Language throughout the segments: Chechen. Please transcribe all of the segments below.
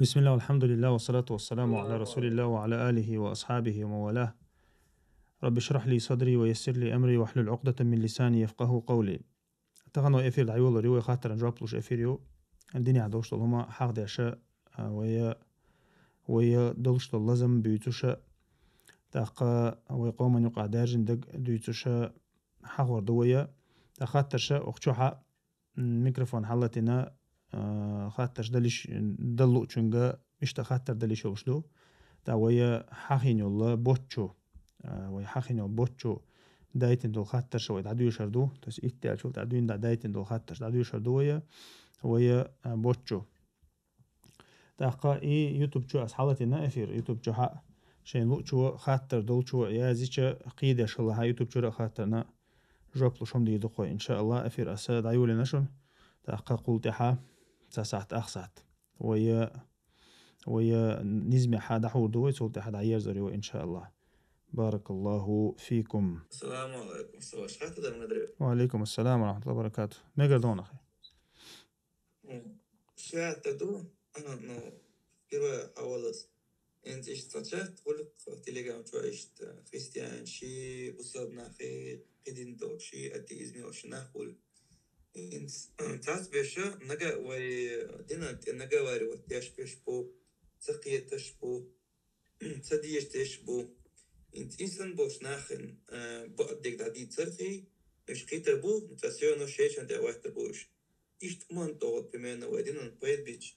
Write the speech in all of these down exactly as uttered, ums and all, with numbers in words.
بسم الله والحمد لله والصلاة والسلام على رسول الله وعلى آله وأصحابه ومن والاه. رب اشرح لي صدري ويسر لي أمري واحلل عقدة من لساني يفقهوا قولي. Тахан вай эфир дӀайолар ю, вай хаттаран жоп луш эфир ю. Динехь долуш долу хӀума хьахдеш, а, вай, вай долуш долу лазам буьйцуш, тӀаккха вай къоман юкъахь даьржина даг дуьйцуш хьахор ду вай. ТӀаккха хаттарш оха чохь, м, микрофон хьалатина, а, хаттарш далиш, даллучуьнга иштта хаттар далиш йолуш ду. ТӀаккха вай хьахийна йолу боцчу, а, вай хьахийна йолу боцчу дайтина долу хаттарш вай дӀадоьшур ду. То есть итт аьллачул тӀаьхьа дуьйна дӀадайтина долу хаттарш дӀадоьшур ду вай, вай, а, боцчу. ТӀаккха и YouTube чу ас хьалатина эфир, YouTube чу хьа шайн луучо, хаттар долчо язйича, кхийдеш хилла хьа YouTube чуьра а хаттарна жоп луш хӀума дийр ду кхо, иншааллах, эфир аса дӀайолийна шуна. ТӀаккха кхул тӀаьхьа цхьа сахьт, ах сахьт. Вай, вай низамехь дӀахьур ду вай, цул тӀаьхьа дӀаерзор ю вай, иншааллах. Баракаллаху фикум. Ассаламу алейкум. Саваш хата да мадре. Ва алейкум ассалам ва рахматуллахи ва баракатух. Мегар дона хай. М, шаьтта ду, а, ну, первая хьавалас. Энца иштта цхьа чат гӀуллакх Telegram чу иштта христиан ши, бусалба нахи, кхидин долчу ши, атеизм йолчу нах хуьлу. Энца цац беша, нага вай динан тӀе наговаривать деш беш бу, ца кхеташ бу, ца дезаш деш бу. Энца инсан болчу нахин, а, бакъдерг дӀадийцархи, уьш кхетар бу, цхьа соьно шечан тӀе вайтар бу уьш. Иштта хӀуманна тӀехула, примерно, вай динан пайда бича,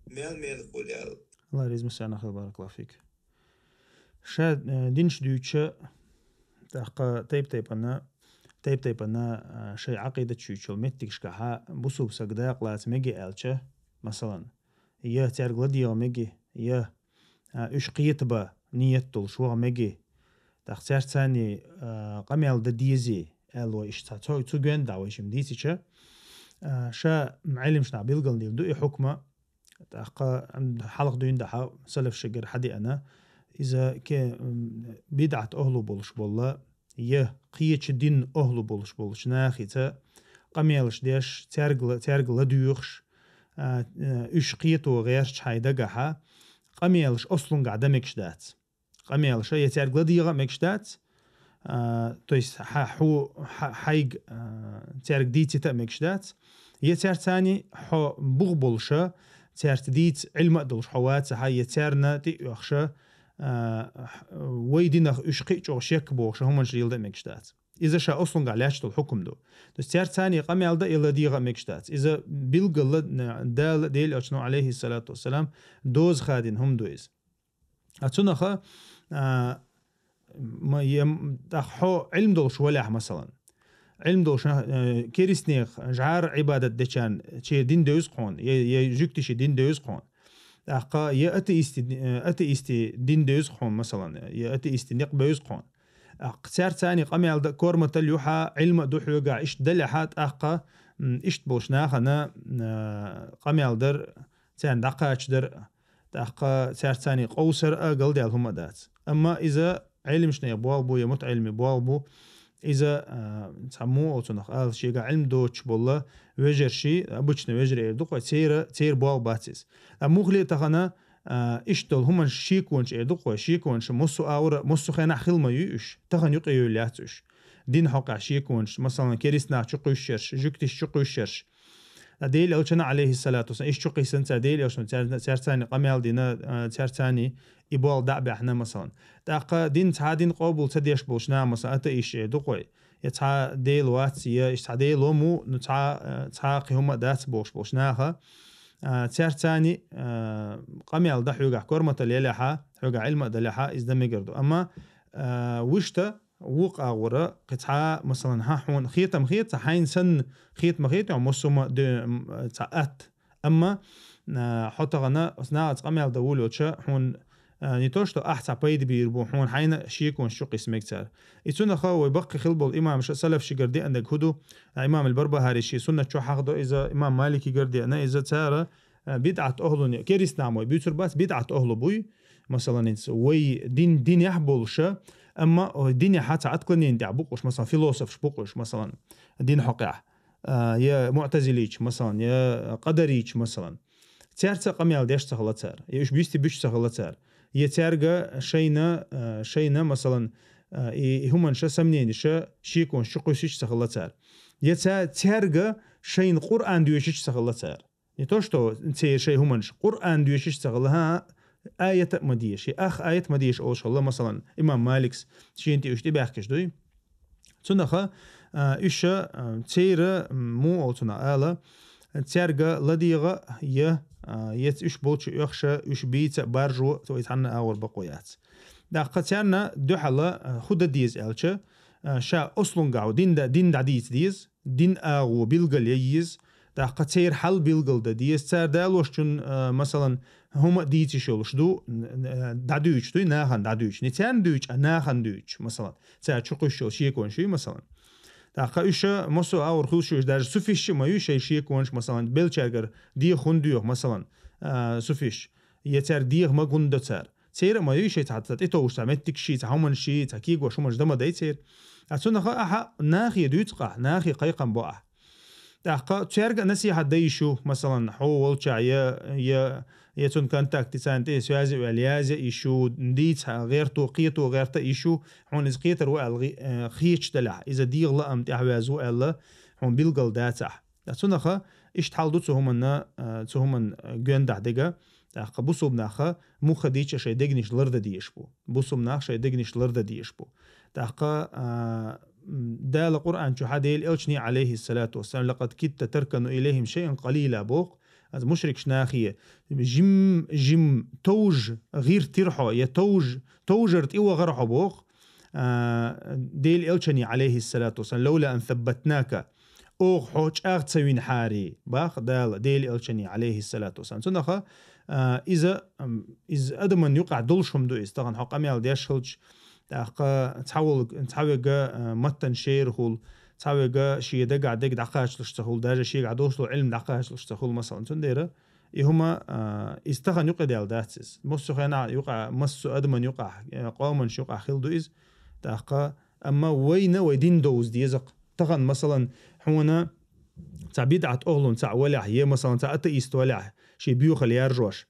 мел-мел хуьлу аьлла. Алла реза мусана хила, баракаллаху фик. Ша, э, динаш дуьйча, тӀаккха тайп-тайпана, тайп-тайпана, э, шайн Ӏакъидат чуьйчул меттигашкахьа бусулба саг дакъалаца меги аьлча, масалан, я цаьрга ладегӀа меги, я, а, уьш кхетаба ниет долуш ваха меги, тӀаккха цаьрца царний, а, къамел дан дези, аьлла вай иштта цхьа цо-, цу гоьн дӀа вай шим дийцича, а, ша Ӏелимаш нах билгалдийр ду и хьукма, тӀаккха, м, хьалха дуьйна дахьа салаф шигара хьадеана, иза ке-, м, бидӀат охьлу болуш болла, я кхечу дин охьлу болуш болчу нахица къамелаш деш, цаьрга ла-, цаьрга ладуьйгӀуш, а, а, уьш кхето гӀерташ хьайн дагахьа, къамелаш ослунгахь дан мегаш дац. Къамелаша я цаьрга ладегӀа а мегаш дац, а, то есть хьа-, хьу-, хьа-, хьайга, а, цаьрга дийцита а мегаш дац, я цаьрца царний хьо бух болуша, цаьрца дийца Ӏилма а долуш хьо вацахьа, я царна тӀе а оьхуша, а, вай динах уьш кхин а чӀогӀа шек бохуша хӀуманаш леладан а мегаш дац. Иза ша ослунгахь лаьтташ долу хьукум ду. То есть цаьрца царний къамел дан я ладегӀа а мегаш дац. Иза билггала Дала, Делан Элчано, алейхиссалату вассалам, доза хадина хӀума ду иза. А цунаха, а, ма-, ем, тӀаккха хьо Ӏилма долуш валехь, масалан. Ӏилма долуш, э, керистнех жӀара Ӏибадат дечарна чер дин девза хьуна, я, я жуьгтиши дин девза хьуна. ТӀаккха я атеисти, э, атеисти дин девза хьуна, масалан, я атеисти некъ бевза хьуна. ТӀаккха цаьрца царний къамел дан корматал юхьа, Ӏилма а ду хьоьгахь, иштта далехьа, тӀаккха, м, иштта болуш нахана, э, къамел дар, царна дӀакхача дар, тӀаккха цаьрца царний къовсар а галдаьлла хӀума а дац. Амма иза Ӏелимашна болх бу, я мутаӀелими болх бу, иза, а, цхьа муха оцунах ала, шега Ӏилма доцуш болла вежарши, обычно вежарий эр ду-кх вай, цера, цера болх бац иза. А мухли а тахана, а, иштта долу хӀуманаш шеконаш эр ду-кх вай, шеконаш массо а агӀора, массо а хенахь хила ма ю уьш, тахана юкъе йолу яц уьш. Дин хьокъехь шеконаш, масалан, керист нах чу кхуьйсуш ерш, жуьгтиш чу кхуьйсуш ерш. Ткъа Делан Элчана, алейхиссалату вассалам, иштта чу кхийсина цара Делан Элчано, цаьрца, цаьрца царний къамел дина, а, цаьрца царний и болх дӀа а баьхна, масалан. ТӀаккха дин, цхьа дин къобал ца деш болчу наха, масалан, атеисташ эр ду-кх вай. Я цхьа Дела вац, я иштта цхьа Дела ву, ну, цхьа, а, цхьа кхин хӀума а дац бохуш болчу наха, а, цаьрца царний, а, къамел дан хьоьгахь корматал елехьа, хьоьгахь Ӏилма а далехьа, иза дан мегар ду. Амма, а, вуьшта, вукху агӀора, кхин цхьа, масалан, хьан хьуна хетам хета, хьайна санна хета ма хета, массо а ма де, м, цхьа атта. Амма, а, хьо тахана оцу нахаца къамел дан вуьйлоча, хьуна, а, не то, что ахь цхьа пайда бийр бу, хьуна хьайна шеконаш чу кхийса мега цара. И цунаха вай баккхий хила болу имамаша салаф шигара деана дерг хӀун ду, а, имам аль-Барбахари шен суннат чу хьахдо иза, имам Маликигара деана иза, цара, а, бидӀат охьлуни, керист нах ма буьйцур бац, бидӀат охьлу буй, масалан, инца вай дин, динехь болуша, амма, о, динехьа цхьа отклонение тӀехь бу-кх уьш, масалан, философаш бу-кх уьш, масалан, дин хьокъехь, а, я муътазилийча, масалан, я къадарийча, масалан. цаьрца къамел деш ца хилла цара, я уьш бисти буьтуш ца хилла цара, я цаьрга шайна, а, шайна, масалан, а, и, и хӀуманаш, сомненеш, шеконаш чукхуьссуш ца хилла цара, я ца-, цаьрга шайна Къуръан доьшуш ца хилла цара. Не то, что церан шайн хӀуманаш, Къуръан доьшуш ца хилла, хӀа, аят а ма деша, я ах аят а ма деша олуш хилла, масалан, имам Маликс шена тӀе уьш тӀебаьхкаш дуй. Цунах, а, уьш, а, церан, м, муха олу цунах ала, цаьрга ладегӀа я, а, я уьш болчу оьхуш, уьш бийца а баржо, вай цхьанна агӀор бакъо яц. ТӀаккха царна дуьхьал, а, хӀун дан деза аьлча, а, ша ослунгахь дин да-, дин дӀадийца деза, дин агӀо билгал ян еза, тӀаккха церан хьал билгал дан деза, цара далошчун, а, масалан, хӀума а дийцаш йолуш ду, н-, н-, дӀадуьйцуш дуй, нахана дӀадуьйцуш. Не царна дуьйцуш, а нахана дуьйцуш, масалан. Цара чукхуьссуш йолу шеконаш юй, масалан. ТӀаккха уьш массо а агӀор хуьлуш ю уьш, даже суфисташ а ма ю шайн шеконаш, масалан, беллачаьргара дехар хӀунда доьху, масалан, а, суфисташ. Я цаьрга дехар мега хӀунда до цара. Церан а ма ю шайн цхьа, цхьа тӀетовжуш цхьа меттигаш, цхьа хӀуманаш, цхьа кегош хӀуманаш дан ма дай церан. А цунах ахьа нахе дуьйцу ахь, нахе кхайкхам бо ахь. ТӀаккха цаьрга а насихьат дан йиш ю, масалан, хьо волчохь я, я, я цунна контакте царна тӀе связи а ваьлла, язъян йиш ю, дийца гӀерто, кхето гӀерта а йиш ю, хьуна иза кхетар ву аьлла, гӀи-, э, хеташ делахь, иза дегӀан лаам тӀехь ваьзна ву аьлла, хьуна билгал дацахь. Ткъа цунах иштта хьал ду цу хӀуманна, а, цу хӀуманна, а, гондахь дерг. ТӀаккха бусулба нах мухха дийцча шайн дегнаш лардан дезаш бу. Бусулба нах шайн дегнаш лардан дезаш бу. ТӀаккха, а, м, Дала Къуръан чу хьа Делан элчане, Ӏалайхиссалату вассалам, «Лакъад кидта таркану илайхим шайъан къалила», боху. Аса мушрикаш нахе жим, жим товжа гӀиртира хьо, я товжа, товжар тӀевахара хьо, боху, а, Делан элчане, Ӏалайхиссалату вассалам, «Лаула ан саббатнака». Оха хьо чӀагӀ ца винхьара, бах Дала Делан элчане, Ӏалайхиссалату вассалам. Цунах, а, иза, ам, иза адаман юкъахь долуш хӀума ду иза. Тахана хьо къамел деш хилча, тӀаккха цхьа волу, цхьа верг, а, маттана шера хуьлу, цхьа верг шен дагахь дерг дӀакхачалуш ца хуьлу, даже шегахь долуш долу Ӏилма дӀакхачалуш ца хуьлу, масалан. Цундела и хӀума, а, иза тахана юкъадаьлла дац иза. Массо а хенахь юкъа-, массо а адаман юкъахь, э, къоманаш юкъахь хилла ду иза. ТӀаккха, амма вайна вай дин довза деза-кх. Тахана, масалан, хьуна цхьа бидӀат охӀлун цхьаъ валахь, я, масалан, цхьа атеист валахь, шен боьхалла яржош,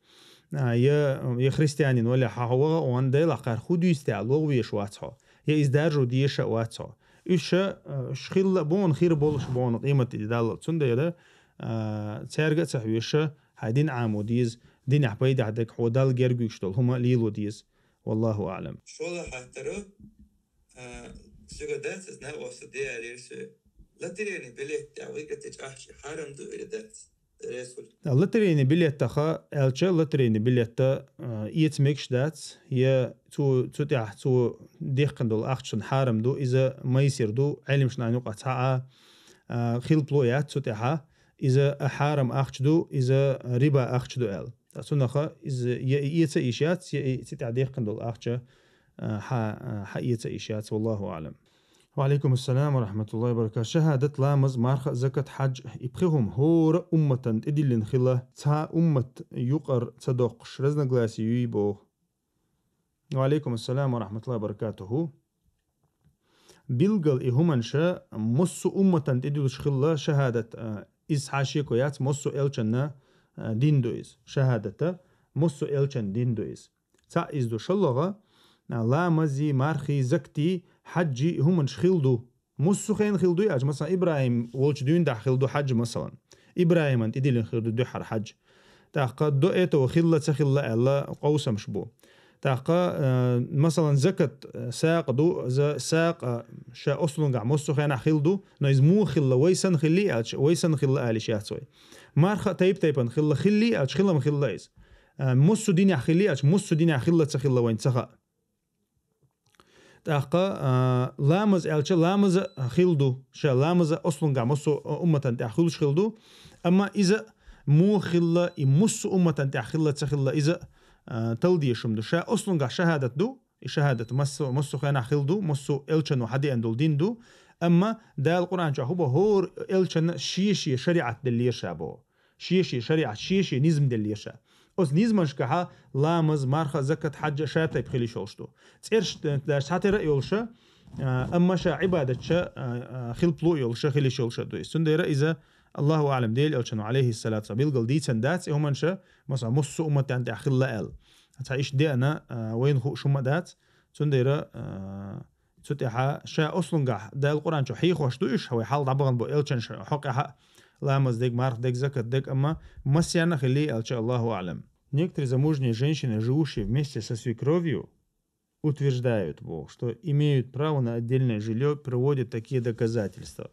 а, я, я христианин валахь, хьан хьо ваха а ван, Делахь кхара хӀун дуьйцу те аьлла, вогӀу везаш вац хьо, я иза даржо дезаш а вац хьо. Уьш, а, уьш хилла а боху, хир болуш боху, къематде даллал. Цундела, а, цаьрга а ца хьоьжуш, хьайн дин Ӏамо деза, динехь пайдехь дерг, хьо Далла герга вуьгуш долу хӀума лело деза. Валлаху аълам. ШолгӀа хаттар, а, соьга дац иза, накъост де аьлла соьга. Лотерейный билет тӀехь выиграть дича ахча хьарам ду или дац? Реза хуьлда. Лотерейный билетах аьлча, лотерейный билет, а, эца мегаш дац, я цу, цу тӀехь цо дехкина долу ахча цунна хьарам ду, иза майсир ду, Ӏеламнахана юкъахь цхьа а, а, хилпало яц цу тӀехь, иза хьарам ахча ду, иза риба ахча ду аьлла. Ткъа цунах иза я и эца йиш яц, я и цу тӀехь дехкина долу ахча, а, хьа-, а, хьаэца йиш яц, валлаху аълам. Ва алейкум ассалам ва рахматуллахи ва баракатух. Шахадат, ламаз, марха, закат, хьадж, и пхи хӀума хӀора умматан тӀедиллина хилла, цхьа уммат юкъара ца доккхуш, разногласие юй боху. Ва алейкум ассалам ва рахматуллахи ва баракатуху. Билггал и хӀуманаш массо а умматан тӀедиллуш хилла шахадат, а, иза цхьа шеко яц, массо а элчанна, а, дин ду иза. Шахадата массо а элчанна дин ду иза. Цхьаъ иза ду, шолгӀа, а, ламази, мархи, закати, хьаджи и хӀуманаш хилла ду. Массо а хенахь хилла дуй аьлча, масалан, ИбрахӀим волчу дуьйна тӀехь хилла ду хьаджа, масалан. ИбрахӀиман тӀедиллина хилла ду дуьххьара хьаджа. ТӀаккха до этого хилла, ца хилла аьлла къовсамаш бу. ТӀаккха, э, масалан, закат, э, сагӀа ду, за-, сагӀа, э, ша ослунгахь массо а хенахь хилла ду, но иза муха хилла, вай санна хиллий аьлча, вай санна хилла алиш яц вай. Марха а тайп-тайпана хилла, хиллий аьлча, хилам хилла иза. Э, массо а динехь хиллий аьлча, массо а динехь хилла, ца хилла вайн ца хаьа. ТӀаккха, а, ламаз аьлча, ламаз а хилла ду, ша ламаз а ослунгахь массо а умматан тӀехь хуьлуш хилла ду. Амма иза муха хилла, и массо а умматан тӀехь хилла, ца хилла, иза, а, талла дезаш хӀума ду. Ша ослунгахь шахадат ду, и шахадат массо, массо а хенахь хилла ду, массо а элчано хьадеана долу дин ду. Амма Дала Къуръан чохь хӀун боху, хӀора элчанна шен-шен шариӀат деллера ша боху. Шен-шен шариӀат, шен-шен низам деллера ша. Оцу низмашкахьа ламаз, марха, закат, хьаджа ша тайпа хила йиш йолуш ду. ЦӀераш, э, даже цхьатерра а йолуша, а, амма ша Ӏибадатча, а, а, хилпало а йолуша, хила йиш йолуша ду иза. Цундела иза, Аллаху аълам, Делан элчано, алейхиссалату вассалам, билгал дийцан дац, э, хӀуманаш, масала, муссу умматан тӀехь хилла аьлла. Цхьа иштта деана, а, вайна хууш хӀума дац, цундела, а, цу тӀехьа ша ослунгахь Дала Къуръан чу хьехош ду уьш, вай хьал дӀабахана бу элчан ш-, хьокъехьа, ламаз дег, марх дег, закат дег, амма массарна а хилли аьлча, Аллаху аълам. Некоторые замужние женщины, живущие вместе со свекровью, утверждают, мол, что имеют право на отдельное жильё, приводят такие доказательства.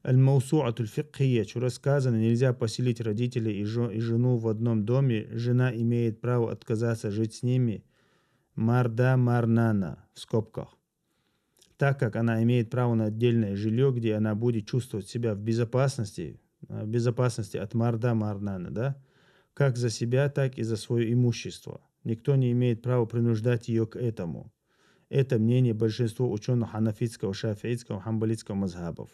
الموسوعة الفقهية чу рассказано, нельзя поселить родителей и жё-, и жену в одном доме, жена имеет право отказаться жить с ними, мар да, мар нана, в скобках, так как она имеет право на отдельное жильё, где она будет чувствовать себя в безопасности, э, в безопасности от мар да, мар нана, да, как за себя, так и за своё имущество. Никто не имеет права принуждать её к этому. Это мнение большинства учёных ханафитского, шафиитского, ханбалитского мазхабов.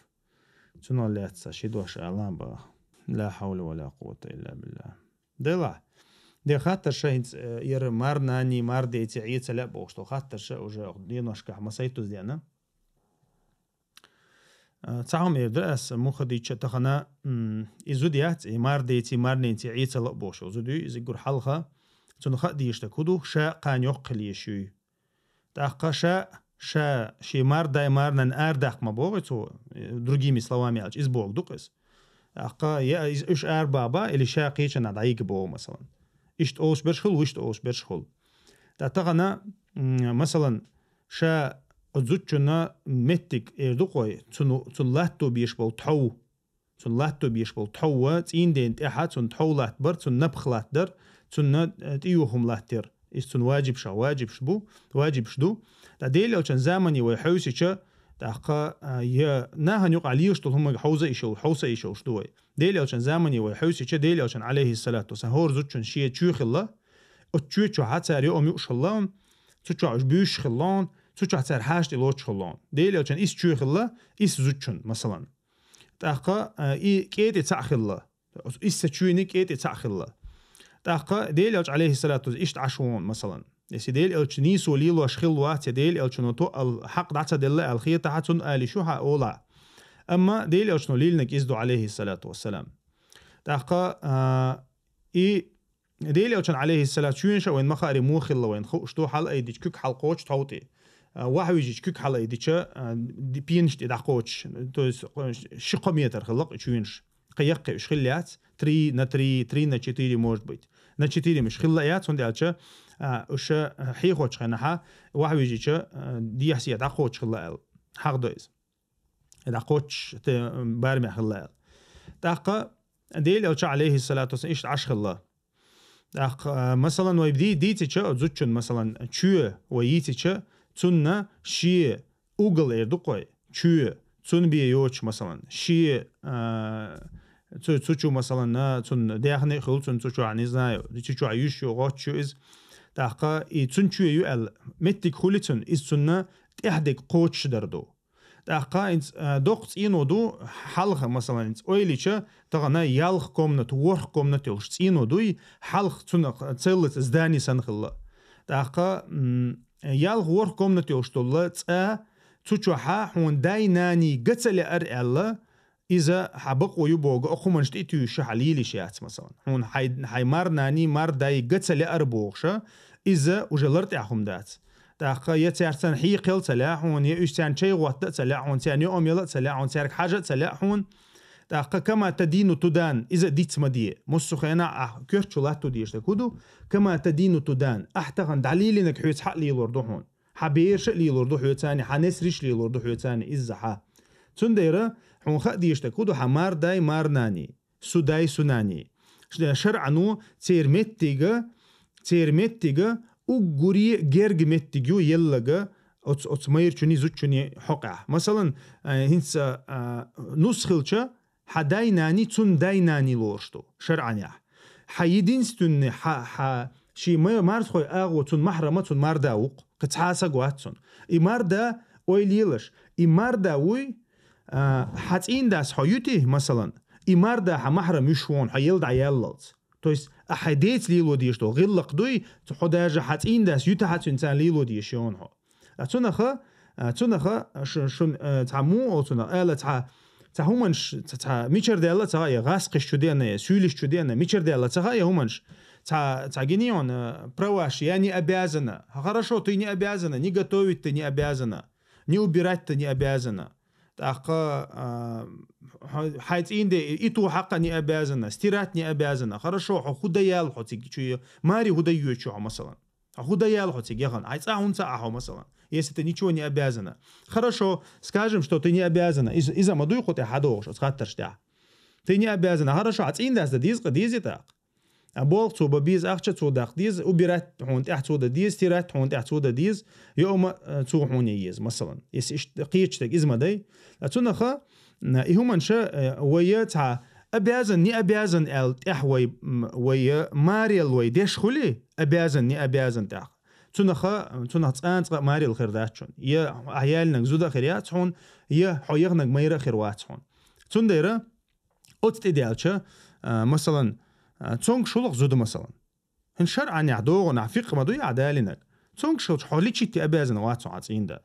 Цунах лаьцна ши дош алан баха. Ла хьавла ва ла къуввата илла биллахӀ. Делахь. Де хаттарш хӀинца, э, яра мар нани, мар дайци Ӏе ца лаьа бохуш долу хаттарш уже деношкахь масайттаза деана. А, цхьа хӀума эр ду ас, муха дийцича тахана, м, и зуда яц, и мар дайци, мар ненци Ӏе ца лаьа бохуш йолу зуда ю, иза гур хьалха, цунна хаа дезаш дерг хӀун ду, ша кхана йоккха хила езаш юй. ТӀаккха ша, ша, шен мар дай, мар нан арадаккха ма боху цо, э, другими словами аьлча, иза боху ду-кх иза. ТӀаккха я иза уьш арабаба, или ша кхечанхьа дӀайига боху, масалан. Иштта олуш берш хуьлу, вуьшта олуш берш хуьлу. ТӀа тахана, м, масалан, ша оцу зудчунна меттиг эр ду-кх вай, цунна, цунна латто беш болу тхьов. Цунна латто беш болу тхьов, цӀийнден тӀаьхьа цунна тхьов латтабар, цунна напха латтадар, цунна, э, тӀеюхум латтар. Иза цунна ваджибша, ваджибш бу, ваджибш ду. ТӀа Делан элчан замане вай хьовсича, тӀаккха, а, я нахана юкъахь лелаш долу хӀуманга хьовса йиш йолу, хьовса йиш йолуш ду вай. Делан элчан замане вай хьовсича, Делан элчан, алейхиссалату вассалам, хӀора зудчун шен чоь хилла, оцу чоь чохь цара йоам юуш хилла, цу чохь уьш буьйсуш хилла, цу чохь цара хьаша тӀе лоцуш хилла. Делан элчан исс чоь хилла, исс зудчун, масалан. ТӀаккха, а, и кӀетӀе цхьаъ хилла. Исса чуьйни кӀетӀе цхьаъ хилла. ТӀаккха Делан элча, алейхиссалату вассалам, иштта Ӏаш вон, масалан. Если Делан элча нийсо лелош хилла вац, я Делан элчано тоъал хьакъ дӀа ца делла аьлла хетахьа, цунна али шу хьан ола. Амма Делан элчано лелинарг иза ду, алейхиссалату вассалам. ТӀаккха, а, и Делан элчан, алейхиссалату, чуьйнаш а вайн ма хаари муха хилла вайн хууш ду, хьала айдича куьг хьалкхочу тхьовти. А, ваха вижича куьг хьала айдича, а, ди-, пенаш тӀе дӀакхочуш. То есть, ши-кхо метр хилла-кх и чуьйнаш. Кхин яккхий уьш хилла яц, три на три, три на четыре, может быть. На четыре муьш хилла яц, хӀунда аьлча, а, уьш, а, хьехочу хенахьа, ваха вижича, а, дехьа-сехьа дӀакхочуш хилла аьлла. Хьахдо иза. И дӀакхочуш те барамехь хилла аьлла. ТӀаккха Делан элча, алейхиссалату вассалам, иштта Ӏаш хилла. ТӀаккха, а, масалан, вай ди-, дийцича, зудчун, масалан, чоь вай йийцича, цунна шен угол эр ду-кх вай, чоь, цунна бен йоцуш, масалан, шен, а, цу, цу чу, масалан, а, цунна даьхни а хуьлу, цунна цу чохь, не знаю, цу чохь юьш ю, гӀотташ ю иза. ТӀаккха и цунна чоь ю аьлла, меттиг хуьлу цунна, иза цунна тӀаьхьа дерг кхочушдар ду. ТӀаккха хӀинца, а, доккха цӀено ду, хьалха, масалан, хӀинца ойла йича, тахана ялх комната, ворхӀ комната йолуш цӀено дуй, хьалха цунах целлаца здани санна хилла. ТӀаккха, м, ялх, ворхӀ комната йолуш долу цӀа, цу чохьа хьуна дай-наний га ца леара аьлла, иза хьан бакъо ю боху, окху хӀуманаш тӀе а туьйсуш хьан лелийш яц, масалан. Хьуна хьай, хьай мар-наний, мар-дай га ца леара бохуша, иза уже лартӀехь хӀума дац. ТӀаккха я цаьрца хьекхел а ца лаьа хьуна, я уьш царна чай гӀотта а ца лаьа хьуна, царна йоам яла а ца лаьа хьуна, цаьрга хьажа а ца лаьа хьуна. ТӀаккха кама тадину тудан, иза а диц ма де. Муссу хенахь ахь коьртачу латто дезаш дерг хӀун ду? Кама тадину тудан. Ахь тахана дӀалелийнарг хьоьца хьа а лелор ду хьуна. Хьан бераша а лелор ду хьоьцани, хьан несарш а лелор ду хьоьцани, изза хьа. Цундела хьуна хаа дезаш дерг хӀун ду, хьан мар-дай, мар-наний, су дай, су наний. Ш-, шаръано церан меттига, церан меттига уггаре герга меттиг ю еллага оцу, оцу майрачунний, зудчунний хьокъехь. Масалан, а, хӀинца, а, нус хилча, хьан дай-наний цунна дай-наний лоруш ду, шаръанехь. Хьан единственный, хьан, хьан шен ма-, марзхой агӀо цунна махьрама, цунна мар-да ву-кх, кхин цхьа а саг вац цунна. И мар-да, ойла елаш, и мар-да вуй, а, хьан цӀийндас хьо юьти, масалан, и мар-да хьан махьрам юьш вон хьо елла дӀаяллалц. То есть, ахь хьайн деца лело дезаш долу гӀиллакх дуй, хьо даже хьан цӀийндас юьтахьа цуьнца лело дезаш йону хьо. А цунаха, а, цунаха шу-, шун, а, цхьа муха олу цунах, ала цхьа, Цхьа хӀуманаш, цхьа, цхьа мичара даьлла ца хаьа, гӀаскхиш чу деана, суьйлиш чу деана, мичара даьлла ца хаьа хӀуманаш. Цхьа, цхьа гинийон, праваш, я не обязана. Хорошо, ты не обязана, не готовить ты не обязана, не убирать ты не обязана. ТӀаккха, а, хьо-, хьай цӀийнден и ту хьакха не обязана, стирать не обязана. Хорошо, хьо хӀу даьлла хьо цига чу, маре хӀу дайоьчу хьо, масалан. Хьо хӀу даьлла хьо цига яхана, хьай цӀа хӀунца а хьо, масалан. Если ты ничего не обязана. Хорошо, скажем, что ты не обязана. Из-, иза ма дуй кху тӀехь хьадогӀуш, оцу хаттарш тӀехь. Ты не обязана. Хорошо, хьа цӀийндас дан деза, кхы деза тӀаккха. А болх цо бан беза, ахча цо даккха деза, убирать хьуна тӀехь цо дан деза, стирать хьуна тӀехь цо дан деза, йома, э, цо хьуна еза, масалан. Если иштта кхечу дерг иза ма дай. А цунаха, м, и хӀуманаш, э, вай цхьа обязан, не обязан аьлла тӀехь вай, м, вай, э, марел вай деш хуьлий, обязан, не обязан тӀехь. Цунаха, цунах цӀанцкъа а марел хир дац хьуна. Я ахь яьллинарг зуда а хир яц хьуна, я хьо яханарг майра а хир вац хьуна. Цундела оцу тӀе даьлча, а, масалан, а, цуьнга шулах зуда, масалан. ХӀинца шарӀанехь догӀу нах фикъхӀ ма дуй ахь далийнарг. Цуьнга шулча хьо личить обязан вац хьуна хьа цӀийнда.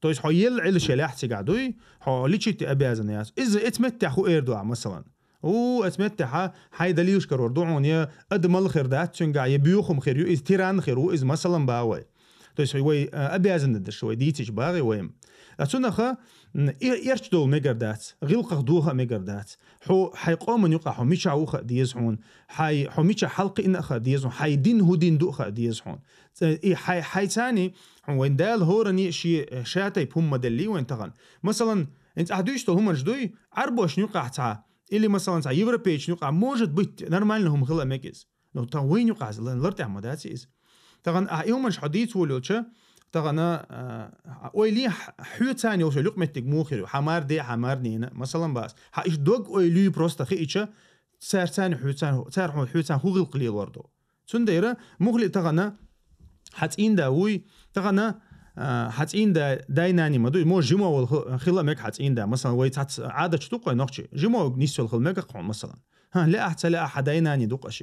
То есть хьо елла Ӏилла шелехь цигахь дуй, хьо личить обязан яц. Иза эца меттехь хӀу эр ду ахь, масалан. У, эца меттехь хьай далилаш карор ду хьуна, я адам мала хир дац цуьнгахь, я боьха хӀума хир ю, иза тиран хир ву, иза масалан бан вай. То есть вай, а, обязанность деш вай дийцича багӀий вайна. А цунаха, м, и-, эрча долу мегар дац, гӀиллакхах доха а мегар дац. Хьо хьайн къоман юкъахь хьо мичахь ву хаа деза хьуна, хьай, хьо мичахь хьалакхиъна а хаа деза хьуна, хьайн дин хӀун дин ду а хаа деза хьуна. Ц-, и хьай, хьай царний, хьуна вайн Дала хӀоранне а шен, э, шатайпа хӀума ма деллий вайн тахана. Масалан, хӀинца ахь дуьйцуш долу хӀуманаш дуй, Ӏарбошна юкъахь цхьа, или, масалан, цхьа европейчна юкъахь, может быть, нормально хӀума хила а мега иза. Ну, тахана вайна юкъахь лар-, лартӀехь ма дац иза. Тахана ахь и хӀуманаш хьо дийца волуьлча, тахана, а, ойла е хьоьца йолуш йолу юкъаметтиг муха хир ю? Хьан марде, хьан марнена, масалан, бац. Хьан иштта дог ойла юй просто хиъча, цара царна хьоьца, цара хьо-, хьоьца хӀун гӀиллакх лелор ду? Цундела муххале а тахана хьан цӀийнда вуй, тахана, а, хьан цӀийнда дай-наний ма дуй, мо жима волу хи-, хила а мега хьан цӀийнда, масалан, вай цхьацца Ӏадаташ ду-кх вай нохчий, жима нисвелла хила мега-кх хьуна, масалан. ХӀан, лаахь, ца лаахь, хьан дай-наний ду-кх аш.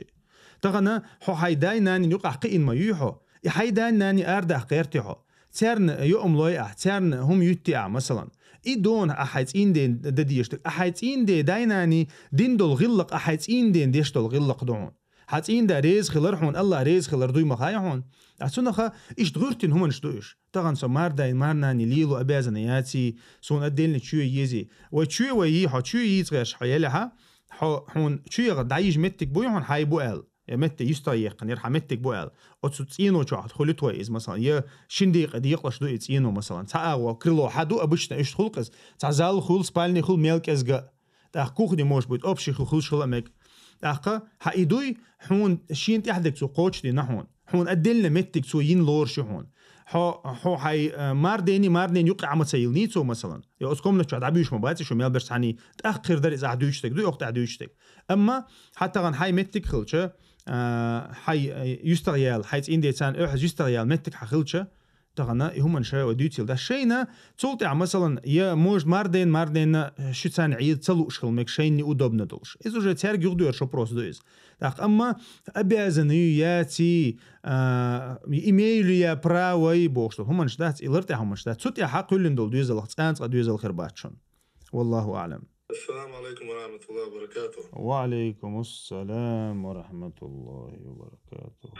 Тахана хьо хьайн дай-нанин юкъахь кхиъна ма юй хьо. И хьайн дай-наний арадаккха гӀерти хьо. Царна йоам лой ахь, царна хӀума юьтти ахь, масалан. И дона ахь хьайн цӀийнда дан дезаш дерг. Ахь хьайн цӀийнда дай-наний дина долу гӀиллакх, ахь хьайн цӀийнда деш долу гӀиллакх ду хьуна. Хьан цӀийнда реза хилар хьуна, АллахӀ реза хилар дуй ма хаьа хьуна. Ткъа цунаха иштта гӀуьртина хӀуманаш ду уьш. Тахана со мардайн, марнанний лело обязана яций, суна отдельно чоь езий. Вай чоь вай йий хьо, чоь йийца гӀерташ хьо елахь, хьо, хьуна чоь яха дӀайижа меттиг буй хьуна, хьайн бу аьлла. Я меттиг юьстагӀ яьккхина, яра хьан меттиг бу аьлла. Оцу цӀено чохь хуьлу твой иза, масалан, я шина декъа декъалаш ду и цӀено, масалан. Цхьа агӀо, крыло хьан ду обычно, иштта хуьлу-кх иза. Цхьа зал хуьлу, спальни хуьлу, мел кӀезга. ТӀаккха кухня, может быть, общий хи-, хуьлуш хила а мега. ТӀаккха хьан и дуй, хьуна шена тӀехь дерг цо кхочушдина хьуна. Хьуна отдельно меттиг цо йина лоруш ю хьуна. Хьо, хьо хьайн, э, мардений, марнений юккъе Ӏама ца йиллиний цо, масалан. Я оцу комнат чохь дӀабуьйш ма баций шу мел берш цхьаний. ТӀаккха хир дара иза ахь дуьйцуш дерг дуй, окху тӀехь дуьйцуш дерг. Амма хьан тахана хьайн меттиг хилча, а, хьайн, э, юьстагӀ яьлла, хьайн цӀийнда царна оьхьаз юьстагӀ яьлла меттиг хьан хилча, тахана и хӀуманаш вай дуьйцийла дац шайна. Цул тӀаьхьа, масалан, я, может, марден, марненна шуьца Ӏийда ца лууш хила мега, шайна неудобно долуш. Иза уже цаьрга юхадоьрзуш вопрос ду иза. ТӀаккха амма обязан ю, яций, а, имею ли я право бохуш долу хӀуманаш дац, и лар тӀехь хӀуманаш дац. Цу тӀаьхьа кхоьллина долу доьзалах цкъа а цкъа доьзал хир бац шуна. Валлаху аӀлам. Ассаламу алейкум ва рахматуллахи ва баракатух. Ва алейкум ассалам ва рахматуллахи ва баракатух.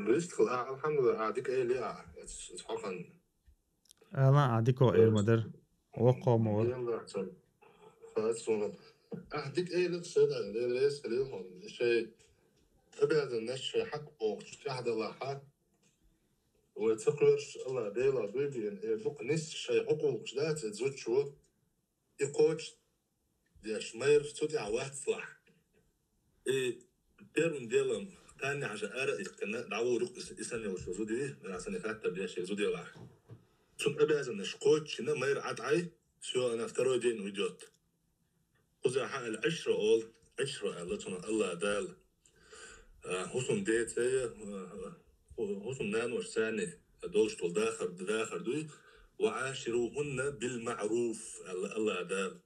Вистхила, а, алхьамдулиллахӀ, а, дика эли а, эц, эц хьокхан. Ала, а, дико эр ма дар. Вокхо ма вар. Елла цун. Хац суна. А, дика эли, шеда, лел рес, лел хон. Шей, обязан наш шей хьакъ бохуш, тӀаьхьадалахьа. Вай ца кхоьруш, Алла Дела дуй биъна, э, дукха нис шай хьукъулкъаш дац, э, зудчо. И кхочуш деш майра цу тӀехь вацлахь. И первым делом, таннехь же ара а иккхина, дӀавур юкъ и, и санна йолчу зуди, нагахь санна хаттар деш, и зуделахь. Цунна обязанность кхоччина майра ӀатӀай, всё, она второй день уйдёт. Кхузахь аьлла Ӏишра олу, Ӏишра аьлла цунах Алла Дала. А, хӀусамдеца я, а, хӀусамнанош царна долуш долу дахар, дахар дуй, «ва Ӏаширухунна бил маъруф», аьлла Алла Дала.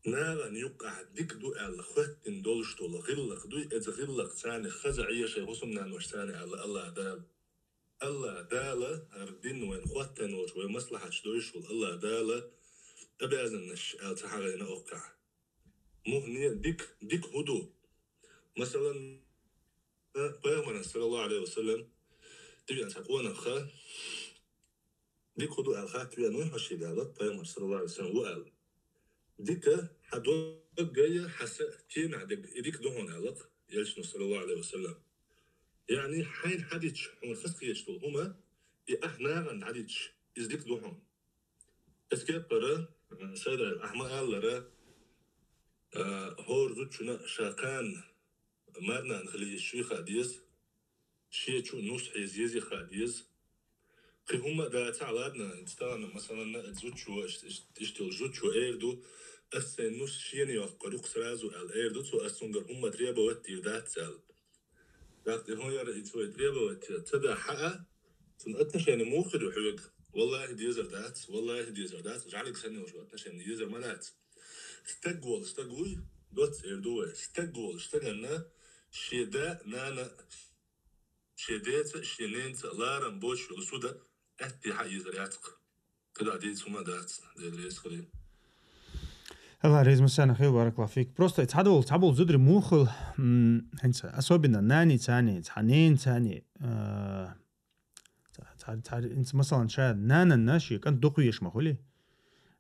Нахана юккъахь дика ду аьлла хӀоьттина долуш долу гӀиллакх дуй, эца гӀиллакх царна хаза Ӏе шайн хӀусамнанош царна аьлла Алла Дала. Алла Дала, хӀара дин вайн хӀоттайна волчу вай маслахьаташ дойшул Алла Дала, обязанность аьлла ца хьагӀайна оккхахь. Мухне дик, дик хӀу ду? Масалан, пайхамаран, саллаллаху алейхи ва саллям, тӀевеана цхьа къонах ха, дик хӀу ду аьлла хатта веана ву хьо шийга аьлла, пайхамар, саллаллаху алейхи ва саллям, ву аьлла. Дика хьа дог гайя, хьа са кемехь дерг, и дика ду хьуна аьлла, элчано, саллаллаху алейхи ва саллям. Яъни хьайна хьадича, хьуна хаза кхеташ долу хӀума, и ахь нахана дӀадича, иза дика ду хьуна. Эцу кепара, Сайдаев, ахь ма-аллара, а, хӀора зудчунна ша кхана марнана хила еза шуй хаа деза, шен чу нус хьеза езий хаа деза. Кхин хӀумма а дацахь, ладна, хӀинца тахана, масалан, зудчо, иш-, иш-, иштта йолу зудчо эр ду, ас сайн нус шена йоккхур ю-кх сразу аьлла эр ду цо, ас цуьнгара хӀумма требовать дийр дац аьлла. ТӀаккха и хӀун яра, и цо и требовать ца дахь а, цуьнан отношение муха хир ю хьоьга? Валлахи, дезар дац, валлахи, дезар дац, жӀаьлиг санна йолуш отношение езар ма дац. Стаг волу стаг вуй, доцца эр ду вай, стаг волу стаганна шен да, нана, шен деца, шен ненца ларам боцуш йолу зуда аьттехьа езар яц-кх. КхидӀа дийца хӀума дац, Дела реза хуьлийла. Алла реза ма санна хила, баракаллаху фик. Просто и цхьадолу, цхьаболу зударий муха хила, м, хӀинца, особенно нани цани, цхьа нени цани, а, цхьа, цхьа, цхьа, хӀинца, масалан, ша нананна шен кӀант дукха везаш ма хуьлий.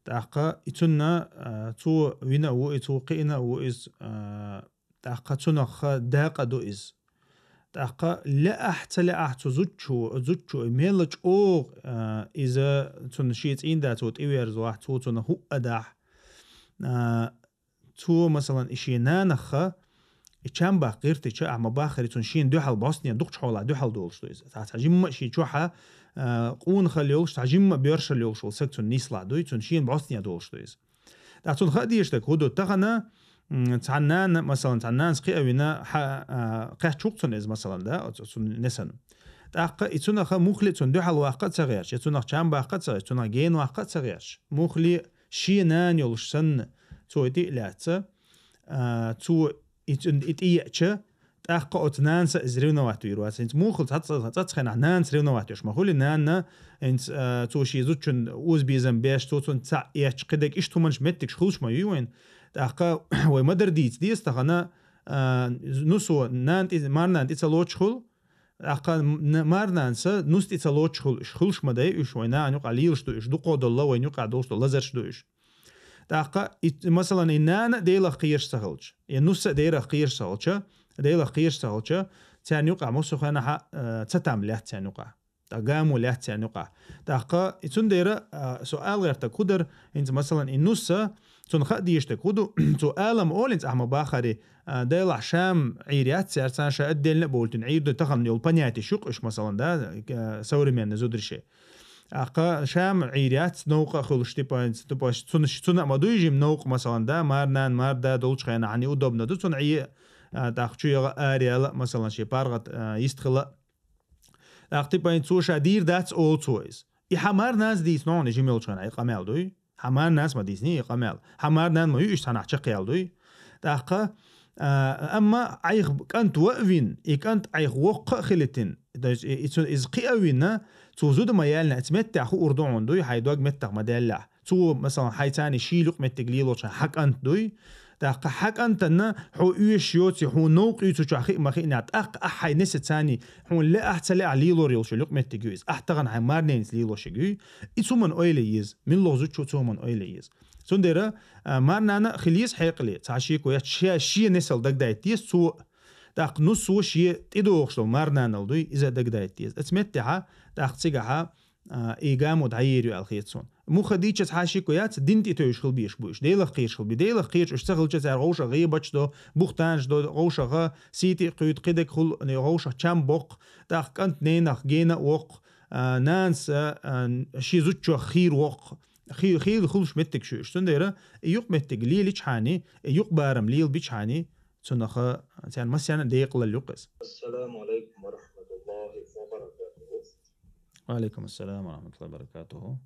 ТӀаккха и цунна, а, цо вина а ву, и цо кхиъна а ву иза, а, тӀаккха цунах дакъа ду иза. ТӀаккха лаахь, ца лаахь, цу зудчо, зудчо и мелла чӀогӀа, а, иза цунна шен цӀийнда цо тӀеверзавахь, цо цунна хӀуъа дахь, а, цо, масалан, и шен нанах и чам баккха гӀиртича, ахьа ма-баххара, цунна шена дуьхьал бӀостанехьа дукхачу хьолахь дуьхьал долуш ду иза. Цхьа, цхьа жимма а шен чохьа, а, къонахалла йолуш, цхьа жимма а боьршалла йолуш волу саг цунна нислахь дуй, цунна шена бӀостанехьа долуш ду иза. ТӀаккха цунна хаа дезаш дерг хӀун ду? Тахана, м, цхьа нана, масалан, цхьа нанас кхиа вина, хьа-, а, кхаьчча ву-кх цунна иза, масалан, да, оцу цунна несана. ТӀаккха и цунах муххале цунна дуьхьал ваккха а ца гӀерташ, я цунах чам баккха а ца гӀерташ, цунах гена ваккха а ца гӀерташ. Муххале шен нана йолуш санна, цо и тӀе а лаьцна, а, цо и цун-, и тӀееача, тӀаккха оцу нанас а иза ревновать вийр вац. ХӀинца муххале цхьа-, цхьа-, цхьаццахьенахь нанас ревновать веш ма хуьлий, нанна, хӀинца, а, цо шен зудчун озабезам беш, цо цунна цхьаъ эцча, кхидерг иштта хӀуманаш меттигаш хуьлуш ма юй вайна. ТӀаккха вай ма-дарра дийца деза тахана, а, нусо нана тӀе, марнана тӀе ца лоцуш хуьлу, тӀаккха н-, марнанас нус тӀе ца лоцуш хуьлу, уьш хуьлуш ма дай уьш, вайн нахана юкъахь лелаш ду уьш, дукхах долу вайн юкъахь долуш долу лазарш ду уьш. ТӀаккха и, масалан, и нана а Делах кхераш ца хилча, я нус а Делах кхераш ца хилча, Делах кхераш ца хилча, царна юкъахь массо а хенахь, а, цатам лаьтта царна юкъахь. ТӀаккха гамо лаьтта царна юкъахь. ТӀаккха и цундела, а, со ала гӀертарг хӀун дара, хӀинца, масалан, и нус а, цунна хаа дезаш дерг хӀун ду, цо алам олу хӀинца ахьа ма-баххара, а, Делахь шам Ӏийр яц цара, царна ша отдельно а бовлуьйтина Ӏийр ду, тахана йолу понятеш ю-кх уьш, масалан, да, а, современный зударий шен. ТӀаккха шам Ӏийр яц, новкъа а хуьлуш, типа, типа, цунна, цунна а ма дуй жима новкъа, масалан, да, марнана, марда долчу хенахь неудобно ду цунна Ӏе, а, тӀаккха чу яха а, ара яла а, масалан, шен паргӀат, а, йистхила а. ТӀаккха, типа, цо ша дийр дац олу цо иза. И хьан марнанас дийцина хьуна жима йолчу хенахь и къамел дуй? Хьан марнанас ма дийцина и къамел. Хьан марнана ма ю уьш цхьанахь чекхъяьлла дуй? ТӀаккха, а, амма Ӏайха кӀант ван а вина, и кӀант Ӏайха воккха а хилийтина, то есть и, и цу, иза кхиа а вина, цо зуда ма яьллина, оцу меттехь хуур ду хьуна дуй, хьайн дог меттах ма даьллехь. Цо, масалан, хьайца цхьаьна шийла юкъаметтиг лелочу хьан кӀант дуй? ТӀаккха хьан кӀантана хьо оьшуш йоций, хьуна новкъа юьйцучохь хиъ ма хиънехь, тӀаккха ахь хьайн несаца цхьаьна хьуна лаахь, ца лаахь лелор йолуш йолу юкъаметтиг ю иза. Ахь тахана хьайн марненца лелош ерг юй. И цу хӀуманна ойла е еза. Мила лоху зудчо цу хӀуманна ойла е еза. Цундела, а, марнана а хила еза хьекъале, цхьа шеко яц, ше, шен несал дагадайта деза цо а. ТӀаккха нуссо шен тӀедогӀуш долу марнанал дуй, иза а дагадайта деза. Оцу меттехьа, тӀаккха цигахьа, а, и гамо дӀаер ю аьлла хета суна. Муха дийча цхьа шеко яц, дин тӀетевжаш хила безаш бу уьш. Делах кхераш хила бе. Делах кхераш уьш ца хилча, цара гӀовшах гӀебаташ до, бухтанаш до, гӀовшаха сий тӀе а кхуьйту, кхидерг хуьлу, гӀовшах чам боккху, тӀаккха кӀант ненах гена а воккху, а, нанас, а, а, шен зудчох хийра воккху. Хи-, хийла хуьлуш меттиг шу уьш. Цундела и юкъаметтиг леличхьана, и юкъабарам лелабичхьана, цунах, а, царна массарна а декъалалла ю-кх иза. السلام عليكم ورحمة الله وبركاته. وعليكم السلام ورحمة الله وبركاته.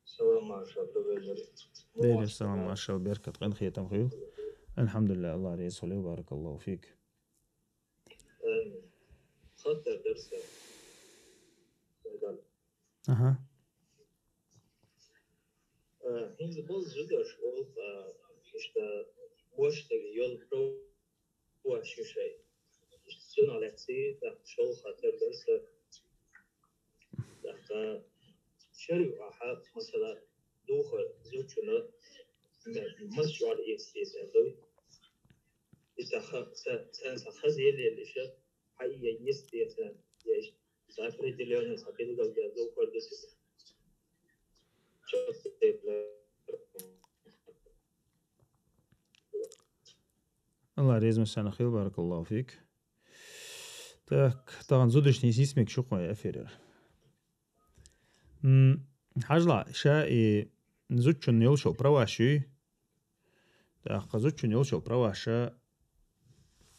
Салам маршалла, Дела салам маршалла, беркат, къинхетам хуьлда. الحمد لله, Аллах реза хуьлда, بارك الله فيك. Амин. Хаттар дара сан. Аха. Э, Хунза болза зударш олха, иштта бошлаги йол проваш ю шай. Иштта цунах лаьцци, тӀаккха шолха тардалса, тӀаккха шариу аха, масала, духа зучуна, масчуар ес ес ду. Иштта ха, са, са, са хазелелиша, хьа и ес ес, ес. Алла резма сана хил, баракаллаху фик. Так, таган зудышни сисмик шукъой эфирер. М, хьажла, ша и зудчун йолшал праваш юй. Так, зудчун йолшал праваша,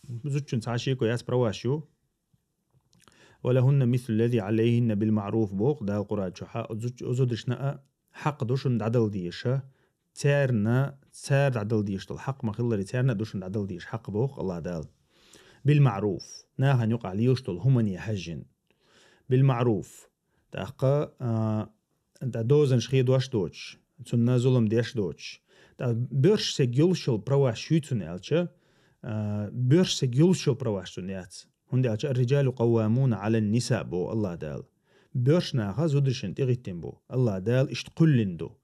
зудчун цхьа шеко яц праваш ю. «Ва лахунна мислу лази алайхинна бил маъруф», бох, Дала Къуръан чу хьа, зуч-, зудышна а хьакъ ду шун дӀадал деша, царна, цар дӀадал деш дол хьакъ ма хиллари, царна а ду шун дӀадал деш хьакъ бох, Аллах Дала. Бил маъруф, нахан юкъа леш дол хумани хьажжин. Бил маъруф, тӀаккха, а, да дозанаш хедош доч, цунна зулам деш доч. Да бёрш сег йолшал праваш юй цун аьлча, а, бёрш сег йолшал праваш цун яц. ХӀунда аьлча: «Ар-риджалу къаввамуна алан ниса», бо Аллах Дала. Бёрш наха зудышин тӀигӀиттин бу. Аллах Дала ишт кхуллин ду.